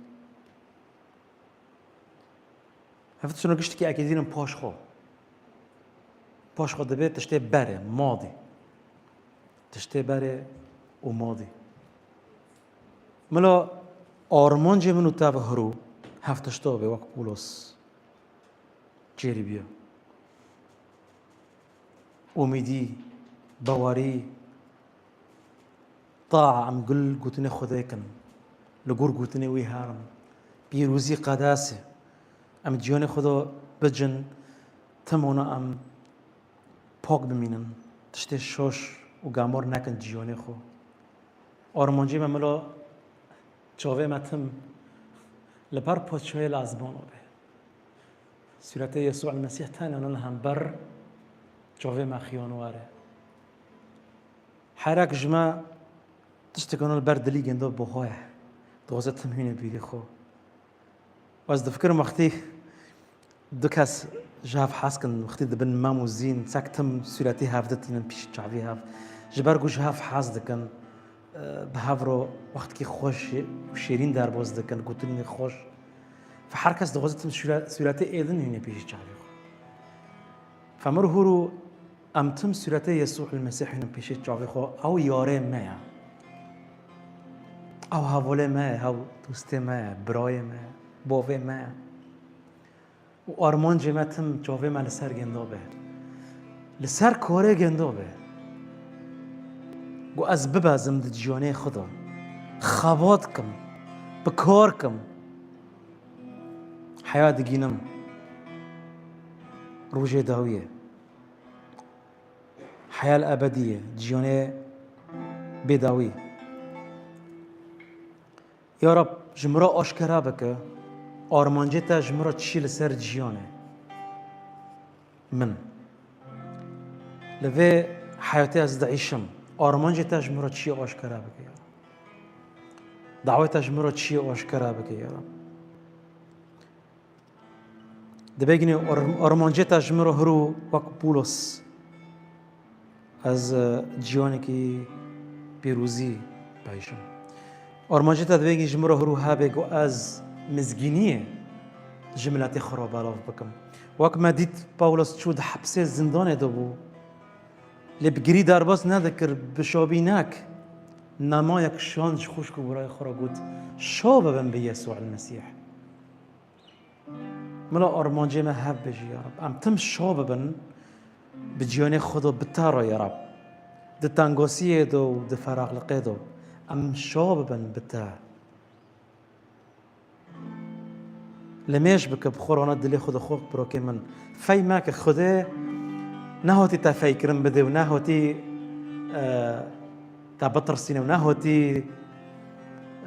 Ev tiştine giştikî ekîdînin paş xwe. Paş xwe dibe tiştê berê, madî. Tiştê berê û madî. Mila armancê min û te ve hirû hev tişta be wek Pûlos. Çêrî bûye. Umîdî, bawerî, taa em gul gotinê Xwedê kin. Li gor gotinê wî herin. Pîrozî qedasê. Em cîyanê Xweda bicin, tim wana em pak bimînin. Tiştê şaş û gamar nekin cîyanê xwe. Armancê me mila çavê me tim li ber paçoyê li ezmana be. Sûretê Yesû el Mesîh tenê li hember çavê me xiyan were. Herek ji me tiştekî li ber dilî gendo buha ye. Dixwaze tim hîne bîrî xwe. Ez difikirim wextî du kes ji hev hez kin, wextî dibin mem û zîn, çek tim sûretî hev ditînin pîş çavî hev. Ji ber ku ji hev hez dikin, e, bi hev re wextkî xweş û şêrîn derbas dikin, gotinên xweş. Fe her kes dixwaze tim sûre-, sûretê êdin hîne pîşî çavê xwe. Fe mir hûr û em tim sûretê Yesû el Mesîh hîne pîşê çavê xwe, ew yarê me ye. Ew hevalê me ye, ew dostê me ye, birayê me ye, bavê me ye. Û armancê me tim çavê me li ser gendo be. Li ser karê gendo be. Ku ez bibezim di cîyanê xwe de. Xebat kim. Bi kar kim. Heya digînim. Rojê dawiyê. Heya li ebedî ye. Cîyanê bêdawî. Ya Rab, ji min re aşkera bike, armancê te ji min re çi li ser cîyanê min. Li vê heyatê ez diîşim, armancê te ji min re çi aşkera bike, ya Rab. Dawê te ji min re çi aşkera bike, ya Rab. Dibêginî or-, armancê te ji min re hirû wek Pûlos. Ez, e, cîyanekî pîrozî peyşim. Armancê te dibêginî ji min re hirû hebe ku ez mizgîniyê ji miletê xwe re belav bikim. Wek me dît Pawlos çû di hepsê zindanê de bû. Lê bi girî derbas nedikir, bi şabînek. Nemayek şand ji xwişk û birayê xwe re got, şa bibin bi Yesû el Mesîh. Mila armancê me hev be jî ya Rab. Em tim şa bibin bi cîyanê xwe de bi te re ya Rab. Di tengasiyê de û di feraxliqê de em şa bibin bi te. Limêj bike bi xwe re, dilê xwe de xwe birokê min. Fey me ke Xwedê nehatî te feykirin bide û nehatî, e, te bitirsîne û nehatî,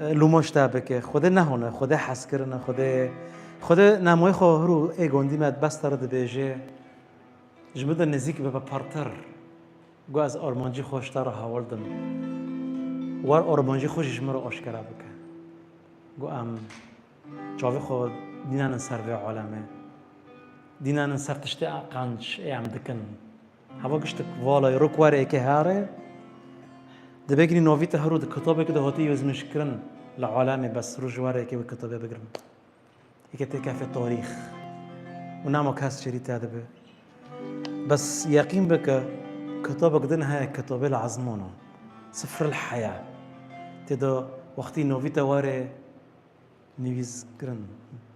e, lûmoş te bike. Xwedê nehone, Xwedê hezkirine, Xwedê, Xwedê nemoyê xwe hir û ê gondî me bes te re dibêje, ji min de nêzîk bibe partir. Got, ez armancî xwe ji te re hewil dim. Wer armancî xwe jî ji min re aşkera bike. Got, em çavê xwe dînanin ser vê alemê. Dînanin ser tiştê qenc ê em dikin. Heva giştik vala rok were êkê here. Dibêginî novî te hiro di kitabekê de hatî yozmêşkirin li alemê, bes roj were êkê wê kitabê bigirin. Yeke têkefe tarîx û nema kes çêrî te dibe. Bes yeqîn bike, kitabek din heye, kitabê li ezmana, Sifril Heya. Tê de wextî navî te were nivîskirin,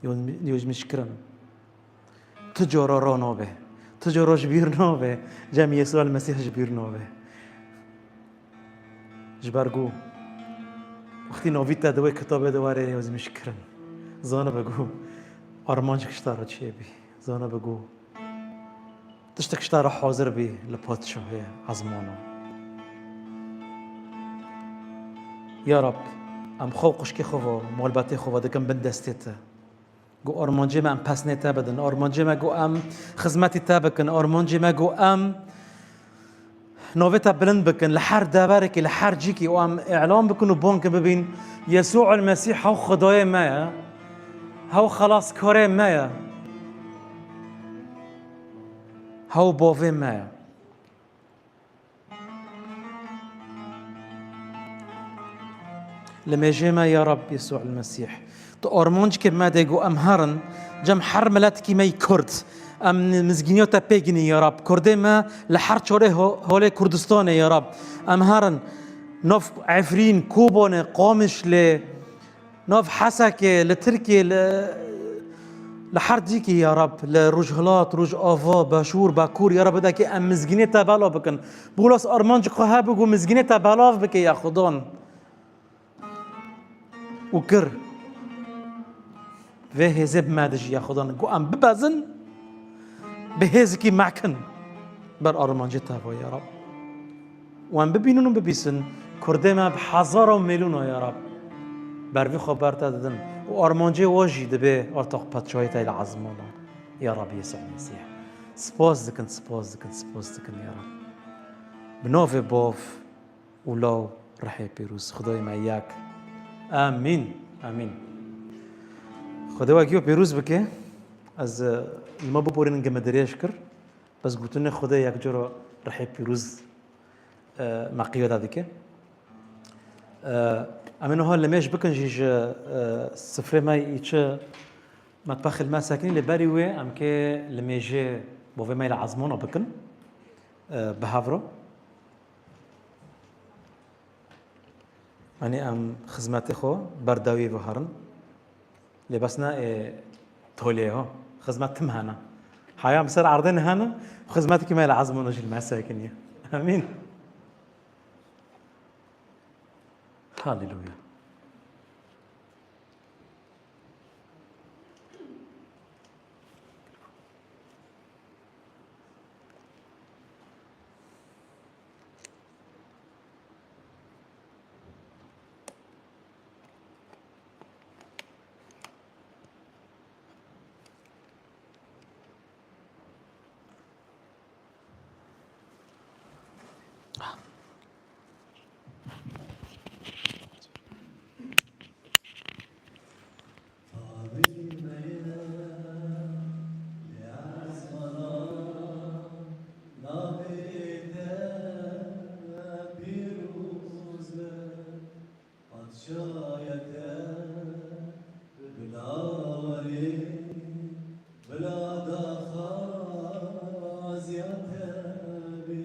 yozmî-, yozmîşkirin. Tu cara ra nabe. Tu cara ji bîr nabe. Cem Yesû el Mesîh ji bîr nabe. Ji ber ku wextî navî te di wê kitabê de were yozmîşkirin, zanibe ku armanc ji te re çêbî. Zanibe ku tiştek ji te re hazir bî li padşahê ezmana. Ya Rab, em xwe û xwişkê xwe ve, malbatê xwe ve dikin bin destê te. Ku armancê me em pesnê te bidin, armancê me ku em xizmetî te bikin, armancê me ku em navê te bilind bikin li her deverekî, li her cîkî û em îlan bikin û bang bibîn, Yesû el Mesîh hew Xwedayê me ye, hew Xelaskarê me ye, hew Bavê me ye. Limêjê me ya Rab Yesû el Mesîh. Tu armancikê me de ku em herin, cem her miletikî me yî Kurd. Em mizgîniya te pê ginî ya Rab. Kurdê me li her çarê ho-, holê Kurdistanê ya Rab. Em herin nav Efrîn, Kobanê, Qamişlê, nav Hesekê, li Tirkiyê, li, li her cîkî ya Rab, li Rojhilat, Rojava, Başûr, Bakur, ya Rab, bidekê em mizgînê te belav bikin. Bolas armanc xwe hebû ku mizgînê te belav bike ya Xudan. Û kir. Vê hêzê bi me dijî ya Xudan. Ku em bibezin, bi hêzikî me kin. Ber armancê te ve ya Rab. Wan bibînin û bibîsin, Kurdê me bi hezara û mêlûna ya Rab, ber vî xwe ber te didin û armancê we jî dibe ortaq padşahiyê te li ezmana. Ya Rab Yesû Mesîh. Spas dikin, spas dikin, spas dikin ya Rab. Bi navê Bav û Law Rihê Pîroz, Xwedayê me yek. Amîn, amîn. Xwedê we giyo pîroz bike. Ez, e, li me biborînin ge me dirêj kir. Bes gotinê Xwedê yek cara rihê pîroz, e, me qiyade dike. E, em ê niha limêj bikin jî ji, e, sifrê me î çi metbexê li me sekinî, lê berî wê em kê limêjê bavê me li ezmana bikin, e, bi hev re. Yanî em xizmetê xwe berdewî ve herin. Lê bes ne ê tolê ho. Xizmet tim hene. Haya em ser erdê nehene, xizmetekî me li ezmûn jî li me sekiniye. Amîn. Haleluya. Padşaya te bila werê, bila daxwaziya te bê.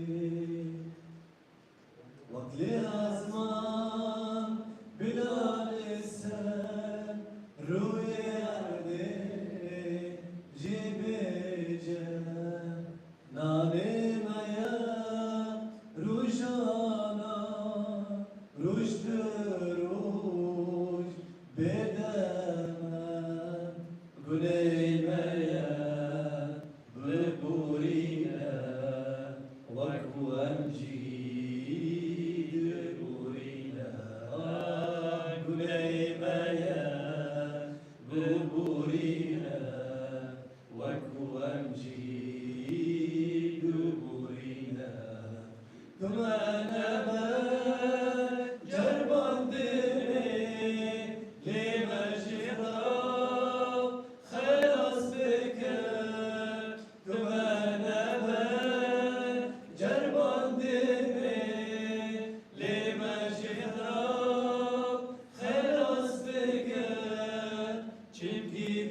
Wek li ezman bila li ser rûyê erdê jê bêje. Nanê me ye rojana, roj bi roj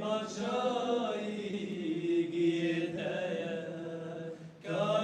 Paşayî gî te ye, ka